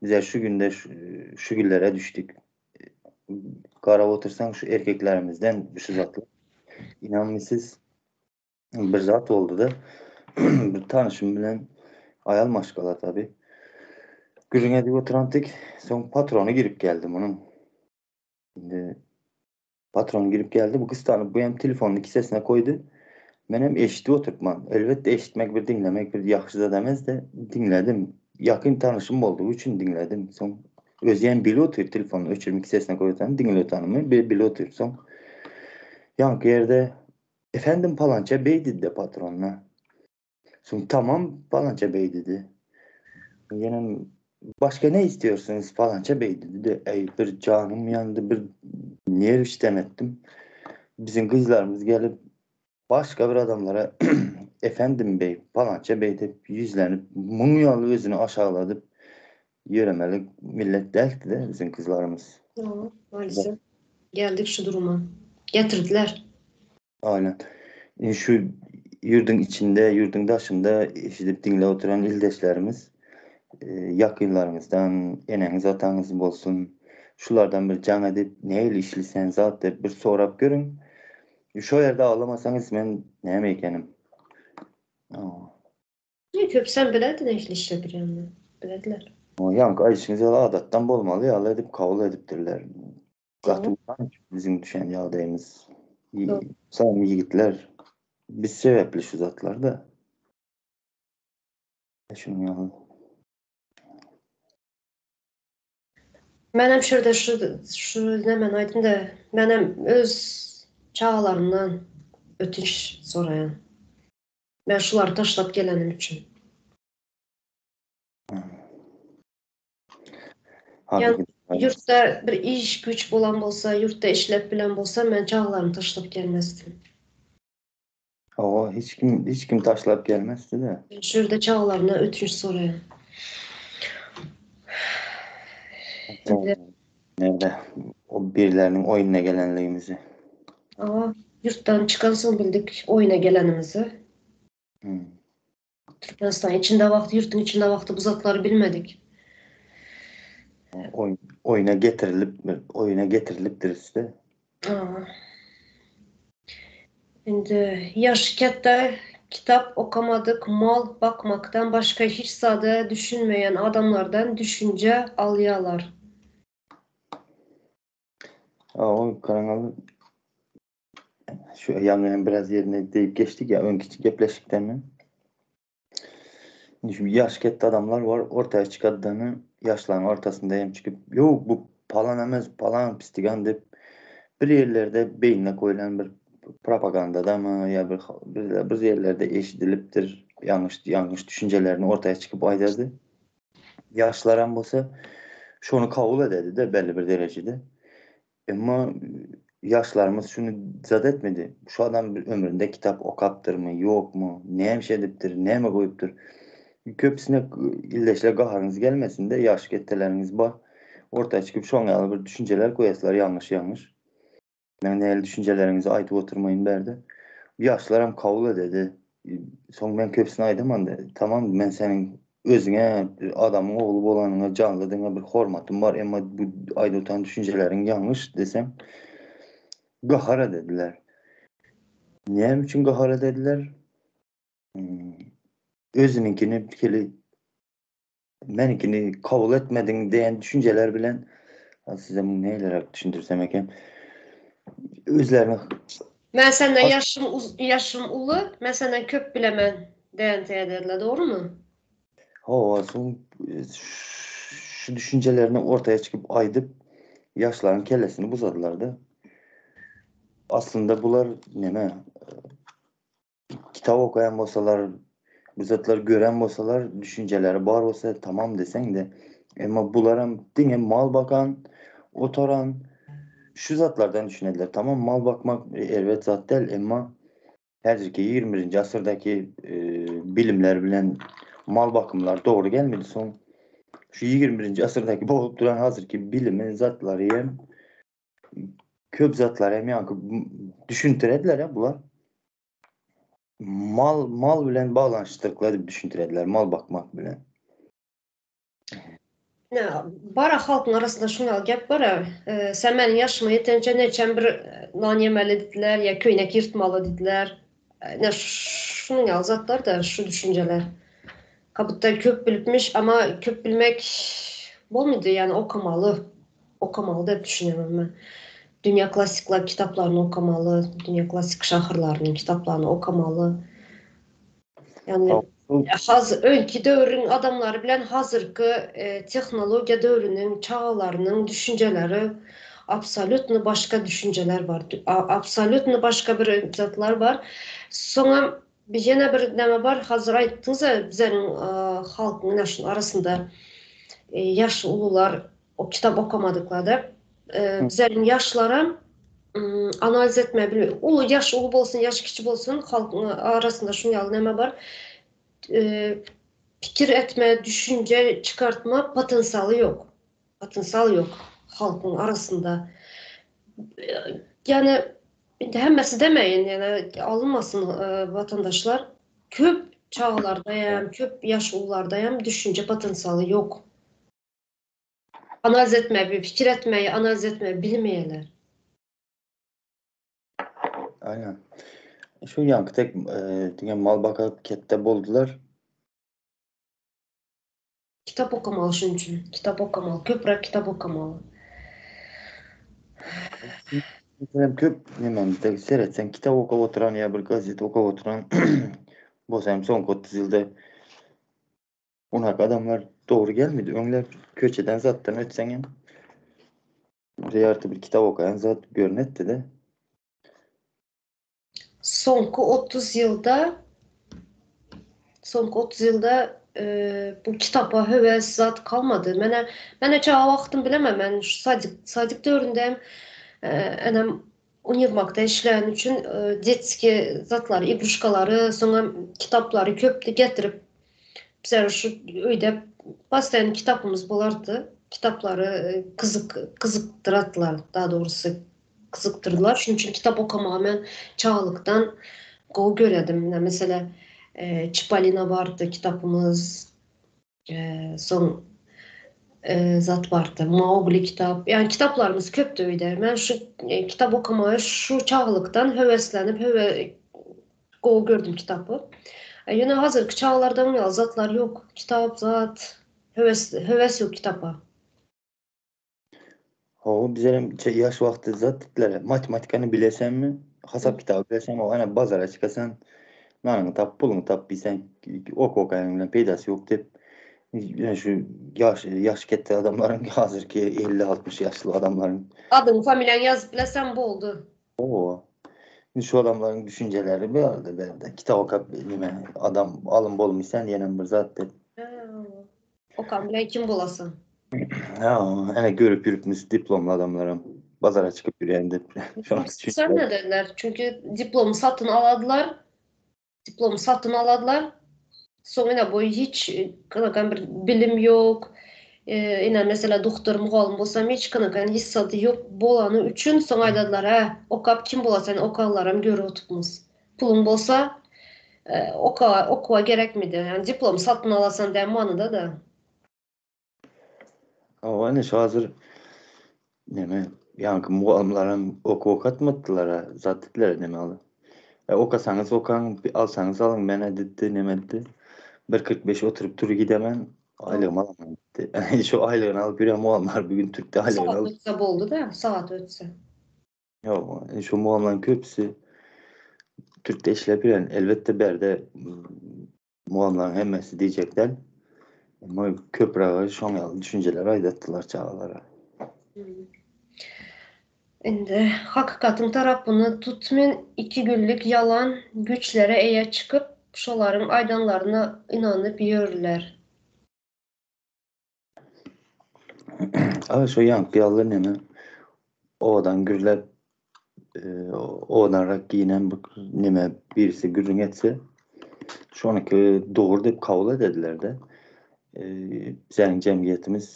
bizler şu günde şu günlere düşdük. Garap otursaň şu erkeklerimizden şu zatlar. Inanmy siz Bir zat boldy-da, bir tanşym bilen aýal maşgala tabi. Gürrüň edip oturandyk, soň patrony girip geldi munuň. Indi patron girip geldi, bu gyssanyp bu hem telefonyny kisesine koýdy. Men hem eşidip oturypman. Elbetde eşitmek bir diňlemek bir ýagşy zat emesde, diňledim. Ýakyn tanşym boldugy üçin diňledim. Soň özi hem bilip otyr telefonyny öçürip kisesine koýanyny diňlep otanymy bilip otyr. Soň ýaňky ýerde Efendim palança beý didi-de patronyna. Soň tamam palança beý didi. Ýenem başga ne istiyorsunuz palança beý didi-de eý bir janym ýandy bir nerw işden etdim. Biziň gyzlarymyz gelip başga bir adamlara efendim beý palança beý diýip ýüzlenip muň ýaly özüni aşagladyp ýöremeli millet däldi-de biziň gyzlarymyz. Ýok, maalesef. Geldik şu duruma. Getirdiler. Aynen. Indi şu ýurduň içinde, ýurduň daşynda eşidip diňläp oturan ildeşlerimiz, ýakynlaryňyzdan, eneňiz, ataňyz bolsun, şulardan bir jaň edip, nähili işli sen zat diýip bir sorap görüň. Şo ýerde aglamasaňyz men näme ekenim. Ne köpüsem bilerdi nähili işläp ýörýänini. Bilerdiler. Ýaňky aýdyşyňyz ýaly adatdan bolmaly ýaly edip kabul edipdirler. Gaty utanç biziň düşen ýagdaýymyz. Salam ýigitler. Biz sebäpli şu zatlar-da. Şunuň ýaly. Menem şu ýerde şu şu nämeni aýdym-da, menem öz çagalarymdan ötünç soraýan. Men şulary taşlap gelenim üçin. Ýa ýurtda bir iş güýç bolan bolsa, ýurtda işläp bilen bolsam, men çagalarymy taşlap gelmezdim. Hawa, hiç kim hiç kim taşlap gelmezdi-de. Men şu ýerde çagalaryna ötünç soraýan. Nerde o birileriniň oýnuna gelenligimizi. Hawa, ýurtdan çykansoň bildik oýna gelenimizi. Hmm. Türkmenistan içinde wagty, ýurtuň içinde wagty bu zatlary bilmedik. Oýun, oýuna getirilip, oýuna getirilipdiris-de. Indi ýaşy kätde kitap okamadyk, mal bakmakdan başga hiç zada düşünmeýän adamlardan düşünje alýalar. Hawa, kanaly Şu ýaňy hem biraz ýerine diýip geçdik ýa öňki gepleşikden mi? Indi şu ýaş ketde adamlar bar, ortaya çykadany ýaşlaryň ortasynda hem çykyp, ýok bu palan emes, palan pistigan diýip bir ýerlerde beýnine goýlan bir propagandadamy ýa bir bir, bir ýerlerde eşidilipdir, ýalňyş ýalňyş düşünjelerini ortaya çykyp aýdardy. Ýaşlaram bolsa şony kabul ededi-de belli bir derejede. Emma ýaşlarymyz şuny zat etmedi. Şu adam bir ömründe kitap okapdyrmy, ýokmy, näme iş edipdir, näme goýupdyr. Köpüsine ildeşler gaharyňyz gelmesin-de, ýaş ketdeleriňiz bar. Orta çykyp şoň ýaly bir düşünjeler goýaslar ýalňyş-ýalňyş. Men nähili düşünjeleriňizi aýdyp oturmaýyn bärde. Ýaşlaram kabul ededi. Soň men köpüsine aýdaman-da, tamam men seniň Özüňe adamyň ogly bolanyňa janlydygyňa bir hormatym bar, emma bu aýdyp oturan düşünjeleriň ýalňyş desem, gahar edediler. Näme üçin gahar edediler? Özüniňkini keli meniňkini kabul etmediň diýen düşünjeler bilen size muny nähiliräk düşündirsem eken? Özlerini Men senden ýaşym ýaşym uly, men senden köp bilemen diýen täzedler, dogrumy? Hawa, soň şu düşünjelerini ortaya çykyp aýdyp, ýaşlaryň kellesini buzadylar-da. Aslynda bular neme, kitap okaýan bolsalar, bu zatlary gören bolsalar, düşünjeleri bar bolsa tamam deseň-de, emma bularam diňe mal bakan, otaran şu zatlardan düşünediler. Tamam mal bakmak erbet zat däl, emma häzirki 21-nji asyrdaky bilimler bilen mal bakymlar dogry gelmedi. Soň şu 21-nji asyrdaky bolup duran hazirki bilimi zatlary hem köp zatlary hem ýaňky düşündirediler ya bular. Mal mal bilen baglanyşdyryklar diýip düşündirediler, mal bakmak bilen. Ne, bara halkyň arasynda şuny al gep bara. E, sen meniň ýaşyma ýetençe neçem bir e, nan ýemeli diýdiler, ýa köýnek ýyrtmaly diýdiler. E, ne şunuň ýaly zatlar da şu düşünjeler. Kabutda köp bilipmiş, ama köp bilmek bolmady, ýani okamaly. Okamaly diýip düşünýän men. Dünýä klassikler kitaplaryny okamaly, dünýä klassik şahyrlarynyň kitaplaryny okamaly. Ýani haz öňki döwrüň adamlary bilen hazyrky e, tehnologiýa döwrüniň çagalarynyň düşünjeleri absolýutno başga düşünjeler bar. Absolýutno başga bir zatlar bar. Soňam Bir ýene bir näme bar, hazir aýtdyňyza bizeniň halkyň ine şuň arasynda ýaşy ulular o kitap okamadyklar diýip. Bizeniň ýaşlaram analiz etme bilmeýär. Uly ýaş uly bolsun, ýaş kiçi bolsun, halkyň arasynda şuň ýaly näme bar. Pikir etme, düşünje çykartma potensialy ýok. Potensial ýok halkyň arasynda. Ýani indi hemmesi demeýin, ýani alynmasyn watandaşlar. Köp çagalarda hem, köp ýaş ulularda hem düşünje potensialy ýok. Analiz etme, pikir etmeyi, analiz etmeyi bilmeýärler. Aýna. Şu ýanky tek diňe mal bakyp ketde boldular. Kitap okamaly şuň üçin. Kitap okamaly. Köpräk kitap okamaly. Meselem köp nememizde seretseň kitap okap oturan ýa bir gazet okap oturan bolsa hem soňky 30 ýylda onak adamlar dogry gelmedi. Öňler köçeden zatdan ötseň hem. Bir ýarty bir kitap okaýan zat görnetdi-de. Soňky 30 ýylda soňky 30 ýylda bu kitapa höwes zat kalmady. Menä menä çaga wagtym bilemem men şu sadik sadik döwründe hem enem uniwermagda işleýäni üçin detskiý zatlary, igruşkalary, soňam kitaplary köpdi getirip bize şu öýde postoýanny kitapymyz bolardy. Kitaplary gyzyk gyzykdyratdylar daha dogrusy. Gyzykdyrdylar. Şunuň üçin kitap okamagy men çagalykdan gowy görýärdim. Ine, meselem, Çipolino bardy kitapymyz, soň zat bardy, Maugli kitap. Ýagny kitaplarymyz köpdi öýde. Men şu kitap okamagy şu çagalykdan höweslenip, höwe gowy gördüm kitapy. Ýöne hazirki çagalarda muň ýaly zatlar ýok. Kitap zat, höwes höwes ýok kitapa. Hawa bizerem ýaş wagty zat diýdiler. Matematikany bilesenmi? Hasap kitaby bilesenmi? O ana bazara çykasan, nanyňy tap, puluňy tap diýseň, ok okaýanyň bilen peýdasy ýok diýip. Ýöne şu ýaş ýaş ketde adamlaryň hazirki 50-60 ýaşly adamlaryň Adyňy, familiýaňy ýazyp bileseň boldy. Hawa. Indi şu adamlaryň düşünjeleri bu ýerde bärde. Kitap okap nime adam alym bolmyşsan ýenem bir zat diýip. Okan bilen kim bolasyň? Ha, ene görüp ýürüpmis diplomly adamlaram bazara çykyp ýürýän diýip. Sen ne dediler? Çünki diplomy satyn aladylar. Diplomy satyn aladylar. Soň ine bu hiç kanakan bir bilim ýok. E, ine mesela doktor mugallym bolsam hiç kanakan hissady ýok bolany üçin soň aýdadylar, hä, okap kim bolasan okanlaram görüp otupmyz. Puluň bolsa oka okuwa gerekmidi? Ýani diplom satyn alasan däl manyda-da. Hawa ine şu hazir neme ýaňky mugallymlaram okuw okatmadylar-a zat diýdiler neme aly. E, okasaňyz okaň, alsaňyz alyň menä diýdi neme diýdi. Bir 45 oturyp tur gidemen aýlygymy alaman diýdi. Şu aýlygyny alyp ýören mugallymlar bu gün türkde aýlygyny Sagat ötse boldy-da, sagat ötse. Ýok, şu mugallymlaryň köpüsi türkde işläp ýören. Elbetde bärde mugallymlaryň hemmesi diýjek däl. Emma köprägi şoň ýaly düşünjeleri aýdatdylar çagalara. Indi hakykatyň tarapyny tutmen ikigünlük ýalan güýçlere eýe çykyp, şolaryň aýdanlaryna ynanyp ýörler. Aga şo ýaňky ýaly neme owadan gürläp owadanrak giýnen bir neme birisi gürrüň etse şonuky dogry diýip kabul edediler-de. Bizäniň jemgyýetimiz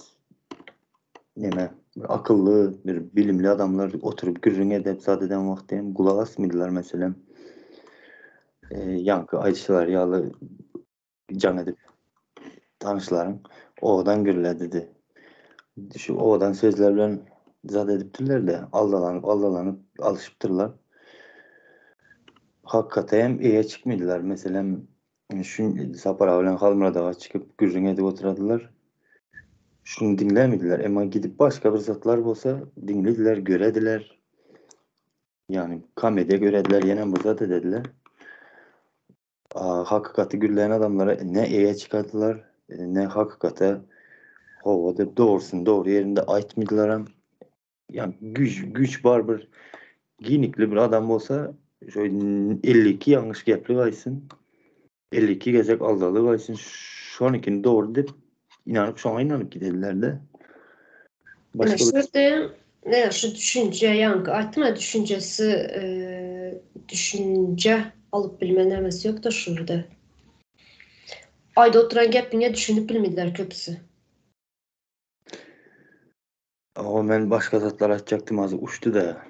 neme bir akylly bir bilimli adamlar oturyp gürrüň edip zat eden wagty hem gulak asmydylar meselem. Ýaňky aýdyşlary ýaly jaň edip tanyşlaryň owadan gürle dedi. Şu owadan sözler bilen zat edipdirler-de, aldalanyp, aldalanyp alşypdyrlar. Hakykata hem eýe çykmadylar. Meselem, şu Sapar aga bilen Halmyrat aga çykyp gürrüň edip oturadylar. Şuny diňlemediler. Emma gidip başga bir zatlar bolsa diňlediler, görediler. Ýagny komediýa görediler, ýene bir zat edediler. Hakykaty gürleýän adamlara ne eýe çykardylar, ne hakykata hawa diýip dogrusyny dogry ýerinde aýtmydylaram. Ýa güýç güýç bar bir giňlikli bir adam bolsa şo 52 ýalňyş geplik aýtsyn, 52 gezek aldalyk aýtsyn, şonykini dogry diýip inanyp şoňa inanyp gidediler-de. Başga şu ýerde ne şu düşünje ýaňky aýtdym ya düşünjesi düşünje alyp bilme nämesi ýok-da şu ýerde. Aýda oturan gepiňe düşünip bilmediler köpüsi. Awa men başga zatlar aýtjakdym az uçdy-da.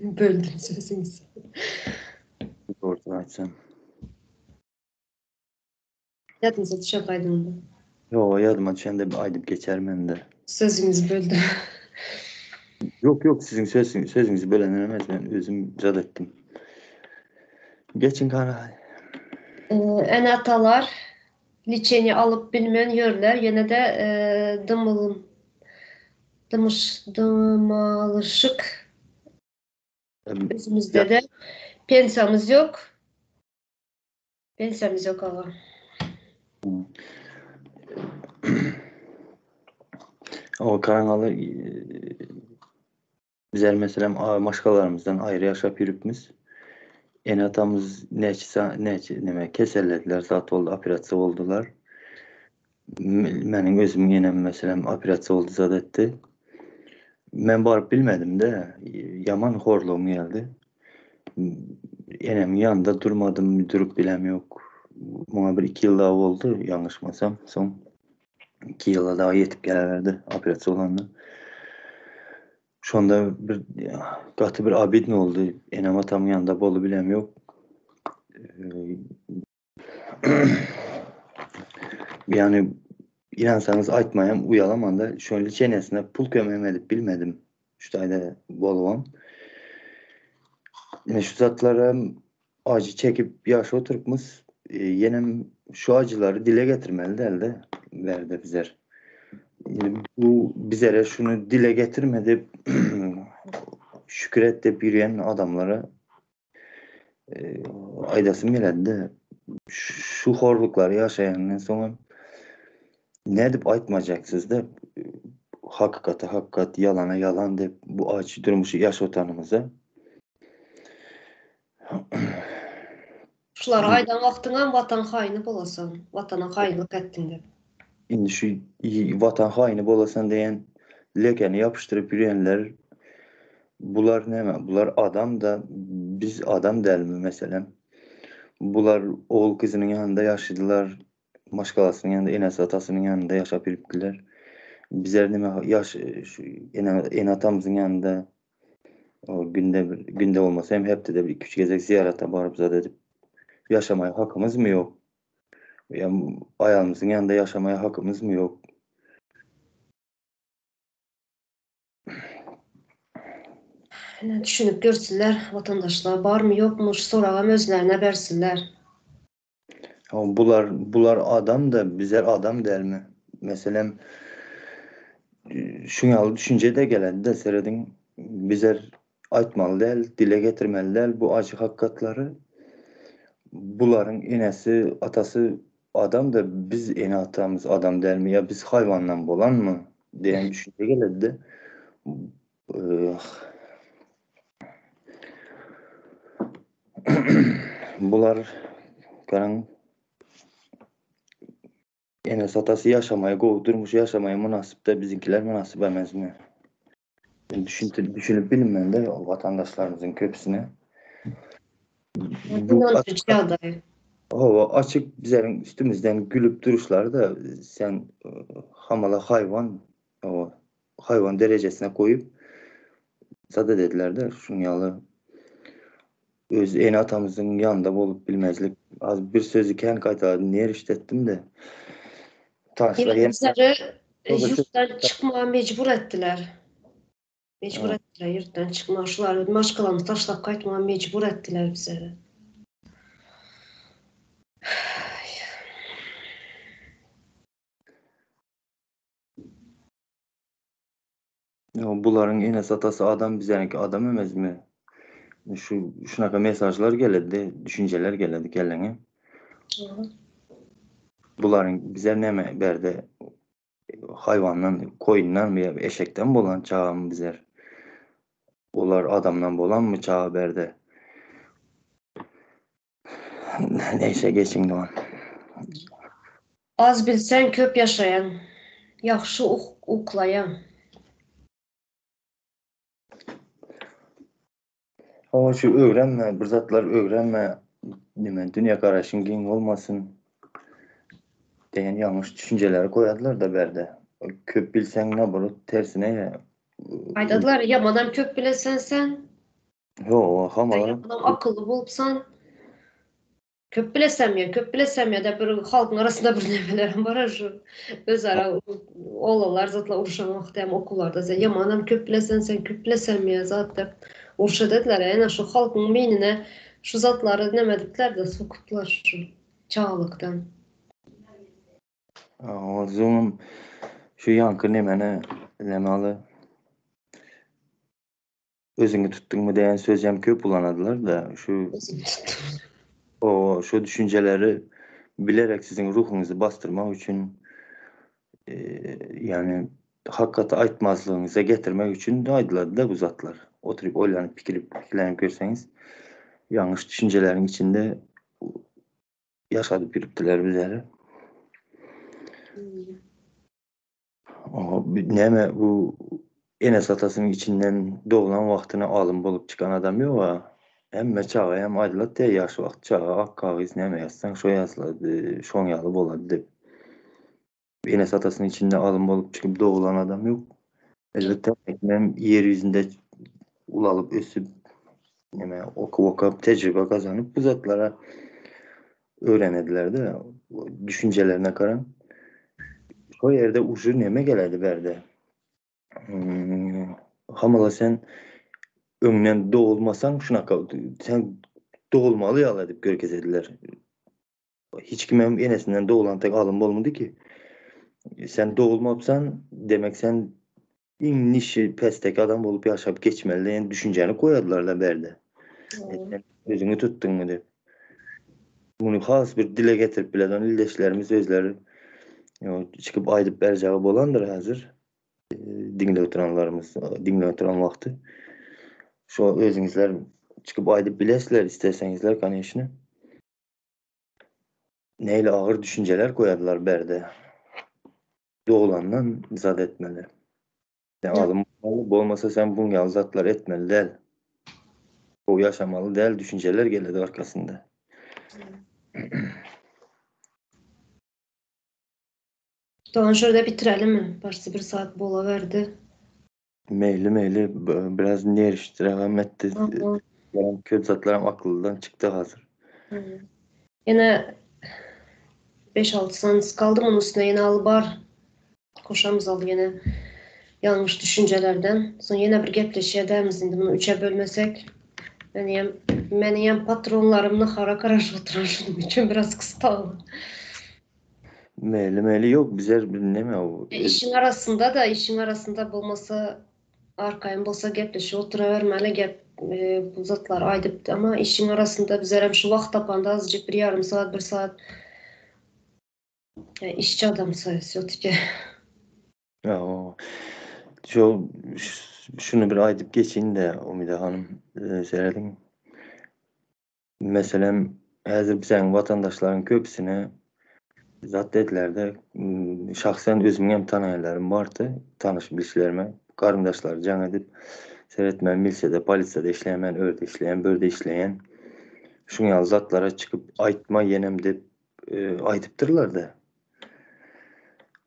Böldüm sözüňizi. Dogrusyny aýtsam. Ýadyňyza düşer gaýdyň onda. Ýok, ýadyma düşende aýdyp geçerin indi. Sözüňizi böldüm. Ýok, ýok, siziň sözüňizi bölen emes, men özüm zat etdim. Geçiň kany. Ene-atalar liçeniýe alyp bilmän ýörler, ýene-de dymyl dymyş dymalyşyk özümizde-de pensiýamyz ýok. Pensiýamyz ýok aga. O kanaly. Bizler meselem maşgalalarymyzdan aýry ýaşap ýörüpmiz. Ene-atamyz näçe näçe neme kesellediler, zat boldy, operasiýa boldular. Meniň özümiň enem meselem operasiýa boldy, zat etdi. Men baryp bilmedim-de, ýaman horlugym geldi. Enemiň ýanynda durmadym, durup bilem ýok. Muňa bir iki ýyl dagy boldy, ýalňyşmasam. Soň 2 ýyla dagy ýetip geleberdi operasiýa bolanda. Şonda bir gaty bir obidno boldy. Enem atamyň ýanynda bolup bilem ýok. Ýani inansaňyz aýtmaýam uýalamanda şonly çenesine pul kömegem edip bilmedim. Şu taýda bolubam. Ine şu zatlara Ajy çekip ýaşap oturypmyz. Ýenem şu ajylary dile getirmeli dälde bärde bizler. Indi bu bizere şuny dile getirme diýip şükür et diýip ýürýän adamlara aýdasym geledi-de. Şu horluklary ýaşaýandan soňam nädip aýtmajaksyzda hakykata hakykat, ýalana ýalan diýip bu ajy durmuşy ýaşatanymyza. Şulary aýdan wagtyňam watan haýyny bolasan, watana haýynlyk etdiň diýip. Indi şu watan haýyny bolasan diýen lekeni ýapyşdyryp ýörenler bular näme? Bular adam da biz adam dälmi meselem? Bular ogul gyzynyň ýanynda ýaşadylar, maşgalasynyň ýanynda, enesi atasynyň ýanynda ýaşap ýörüpdiler. Bizler näme ýaş şu ene atamyzyň ýanynda O günde bir, günde bolmasa hem hepdede bir 2-3 gezek ziýarata baryp zat edip ýaşamaýa hakymyzmy ýok? Ýa aýalymyzyň ýanynda ýaşamaýa hakymyzmy ýok? Ine düşünip görsünler watandaşlar barmy ýokmy şu soragam özlerine bersinler. Bular bular adam da bizler adam dälmi? Meselem şuň ýaly düşünje de gelende serediň bizler aýtmaly däl, dile getirmeli däl bu ajy hakykatlary. Bularyň enesi, atasy adam da biz ene atamyz adam dälmi ýa biz haýwandan bolanmy diýen düşünje geledi. Bular garaň enesi atasy ýaşamaýa gowy durmuş ýaşamaýa mynasypda biziňkiler mynasyp emesmi? Men düşünip düşünip bilmende watandaşlarymyzyň köpüsine. Bu ýagdaý. Hawa, açyk bizleriň üstümizden gülüp duruşlary da sen hamala haýwan, hawa, haýwan derejesine goýup sada dediler-de, şuň ýaly öz ene-atamyzyň ýanynda bolup bilmezlik. Az bir sözi kän gaýtaladym, ner işletdim-de. Taşlar ýene Bizleri ýurtdan çykmaga mejbur etdiler. Mejbur etdiler ýurtdan çykmaga. Şular maşgalamyzy taşlap gaýtmaga mejbur etdiler bizleri. Bularyň enesi atasy adam bizeniňki adam emesmi? Şu şunaka mesajlar geledi, düşünjeler geledi kelleňe. Bularyň bize näme berde haýwandan, koýundan ýa eşekden bolan çagamy bizler? Olar adamdan bolanmy çaga berde? Neýse geçiň dogan. Az bilseň köp ýaşaýaň. Ýagşy uklaýaň. Hawa şu öwrenme bir zatlar öwrenme neme dünýä garaşyň giň bolmasyn diýen ýalňyş düşünjeleri goýadylarda bärde. Köp bilseň naborot tersine Aýdadylar ýamanam köp bilesen sen. Ýok, hamala. Ýamanam akylly bolupsan. Köp bilesem ýa, köp bilesem ýa-da bir halkyň arasynda bir nemelerem bar şu özara oglanlar zatlar uruşan wagty hem okuwlarda sen ýamanam köp bilesen sen köp bilesem ýa zat diýip urşa dediler. Ýa şu halkyň beýnine şu zatlary neme edipler-de sokupdylar şu çagalykdan. Ozuňam şu ýaňky nemene neme aly Özüňi tutduňmy diýen sözem köp ulanadylar-da, şu o şu düşünjeleri bilerek siziň ruhuňyzy basdyrmak üçin ýagny. Hakykaty aýtmazlygyňyza getirmek üçin aýdylady-da bu zatlar. Oturyp oýlanyp pikirip pikirlenip görseňiz ýalňyş düşünjeleriň içinde ýaşadyp ýürüpdiler bizleri. Näme bu enes-atasynyň içinden doglan wagtyna alym bolup çykan adam ýog-a. Hemme çaga hem aýdylat diýýär ýaş wagt çaga ak kagyz näme ýazsaň şo ýazylady, şoň ýaly bolady diýip. Enes-atasynyň içinde alym bolup çykyp doglan adam ýok. Elbetde hem ýer ýüzünde ulalyp ösüp näme okuw okap tejribe gazanyp bu zatlara öwrenediler-de düşünjelerine garaň. Şo ýerde uje neme geledi bärde. Hamala sen öňden dogulmasaň şunaka sen dogulmaly ýaly edip görkezediler. Hiç kimem enesinden doglan tek alym bolmady ki. Sen dogulmapsan, demek sen iň nişi pesdeki adam bolup ýaşap geçmeli diýen düşünjäni goýadylar-da bärde. Sen özüňi tutduňmy diýip. Muny has bir dile getirip bilen ildeşlerimiz özleri çykyp aýdyp berjegi bolandyr häzir. Diňläp oturanlarymyz, diňläp oturan wagty. Şo özüňizler çykyp aýdyp bilesizler isleseňizler, koneçne. Nähili agyr düşünjeler goýarlar bärde. Doglandan zat etmeli. Sen alym bolmaly, bolmasa sen buň ýaly zatlar etmeli däl. Gowy ýaşamaly däl düşünjeler geledi arkasynda. Dogan şurada bitirelimi? Başda bir saat bolaberdi. Meýli meýli biraz nerişdiragam etdi. Köp zatlaram akyldan çykdy hazir. Ýene 5-6 sanysy kaldy munuň üstüne ýene al bar. Koşamyz al ýene ýalňyş düşünjelerden. Soň ýene bir gepleşik edämiz indi muny üçe bölmesek. Meniňem meniňem patronlarym nahara garaşyp oturan şunuň üçin biraz kysdagly. Meli meli yok bizer neme o. E, işiň arasynda da işiň arasynda bolmasa arkaýyn bolsa gepleşip oturabermeli gep e, bu zatlary aýdypdy ama işiň arasynda bizerem şu wagt tapanda azajyk bir ýarym saat bir saat e, işçi adam wsýo-tiki. Ýa, Şu şuny bir aýdyp geçeýin-de Umida hanym, e, serediň. Meselem, häzir biziň watandaşlaryň köpüsine zat dediler-de, şahsen özümiň hem tanaýanlarym bardy, tanyş bilişlerime, garyndaşlary jaň edip, seret men milisiýada, polisiýada işleýän, men örde işleýän, börde işleýän, şuň ýaly zatlara çykyp aýtma ýenem diýip aýdypdyrlar-da.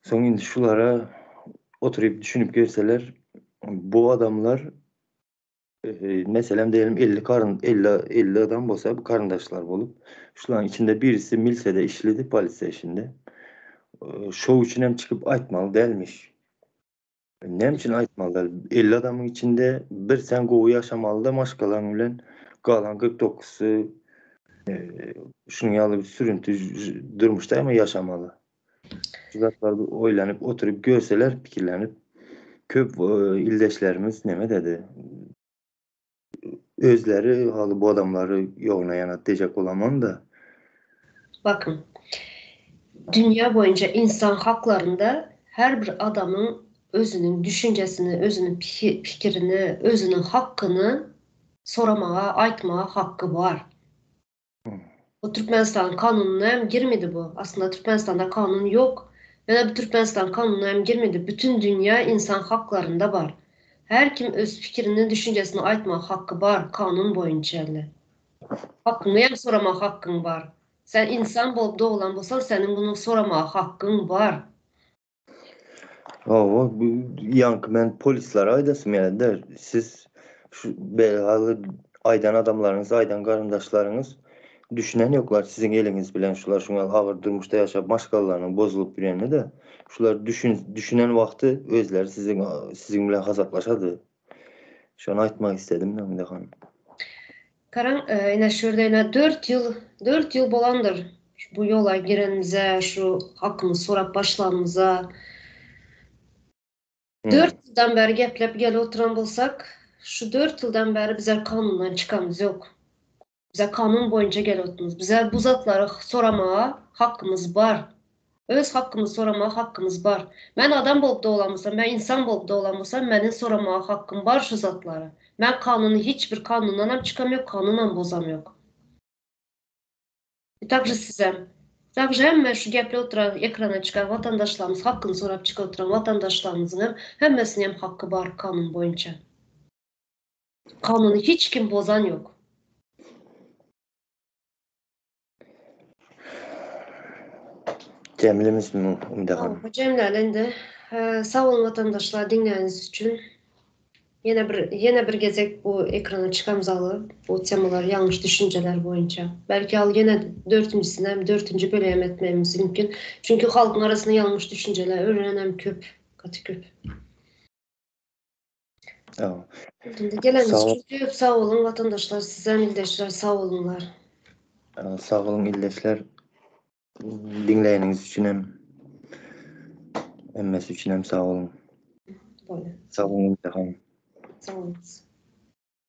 Soň indi şulara oturyp düşünip görseler, bu adamlar Meselem diýelim 50 karyn 50 50 adam bolsa bu karyndaşlar bolup, şularyň içinde birisi milsede işledi, polisiýa işinde. Şow üçin hem çykyp aýtmaly dälmiş. Näme üçin aýtmaly däl? 50 adamyň içinde bir sen gowy ýaşamaly da maşgalaň bilen, galan 49-sy şunuň ýaly bir sürüntü durmuşda hem ýaşamaly. Şu zatlar oýlanyp oturyp görseler pikirlenip köp ildeşlerimiz neme dedi. Özleri haly bu adamlary ýoguna ýanat diýjek bolamam da. Bakyn. Dünýä boýunça insan haklarynda her bir adamyň özüniň düşünjesini, özüniň pikirini, özüniň hakyny soramaga, aýtmaga hakky bar. Bu Türkmenistan kanunyna hem girmedi bu. Aslynda Türkmenistanda kanun ýok. Ýöne bu Türkmenistan kanunyna hem girmedi. Bütün dünýä insan haklarynda bar. Her kim öz pikirini, düşünjesini aýtmaga hakky bar kanun boýunça indi. Hakyňy hem soramaga hakkyň bar. Sen insan bolup doglan bolsaň seniň muny soramaga hakkyň bar. Hawa, bu ýaňky men polislere aýdasym geldi-de, siz şu belaly aýdan adamlaryňyz, aýdan garyndaşlaryňyz düşünen ýoklar siziň eliňiz bilen şular şuňa agyr durmuşda ýaşap maşgalalarynyň bozulyp ýörenini-de, şular düşün düşünen wagty özleri siziň siziň bilen hasaplaşady. Şony aýtmak isledim Öňde hanym. Garaň, ine şu ýerde ine 4 ýyl, 4 ýyl bolandyr bu ýola girenimize, şu hakymyzy sorap başlanymyza. 4 ýyldan bäri geplep gelip oturan bolsak, şu 4 ýyldan bäri bizler kanundan çykamyz ýok. Bize kanun boýunça gelip otyrmyz. Bize bu zatlary soramaga hakymyz bar. Öz hakkymyzy soramaga hakkymyz bar. Men adam bolup doglan bolsam, men insan bolup doglan bolsam, meniň soramaga hakkym bar şu zatlary. Men kanuny hiç bir kanundanam çykam ýok, kanunam bozam ýok. I takže sizem. Takže hemme şu gepli oturan ekrana çykan watandaşlarymyz hakkyny sorap çykyp oturan watandaşlarymyzyňam hemmesiniňem hakky bar kanun boýunça. Kanuny hiç kim bozan ýok. Jemlemişmi Umida hanym? Hawa, jemläli indi. Sag boluň watandaşlar diňläniňiz üçin. Ýene bir ýene bir gezek bu ekrana çykamzaly bu temalar ýalňyş düşünjeler boýunça. Belki al ýene dörtünjisinem dörtünji bölügem etmegimiz mümkin. Çünki halkyň arasynda ýalňyş düşünjeler örenem köp, gaty köp. Hawa. Indi geleniňiz üçin köp sag boluň watandaşlar sizem ildeşler sag boluňlar. Sag boluň ildeşler. Diňleýäniňiz üçin hem hemmesi üçin hem sag boluň. Bolýar. Sag boluň Umida hanym. Sag boluň.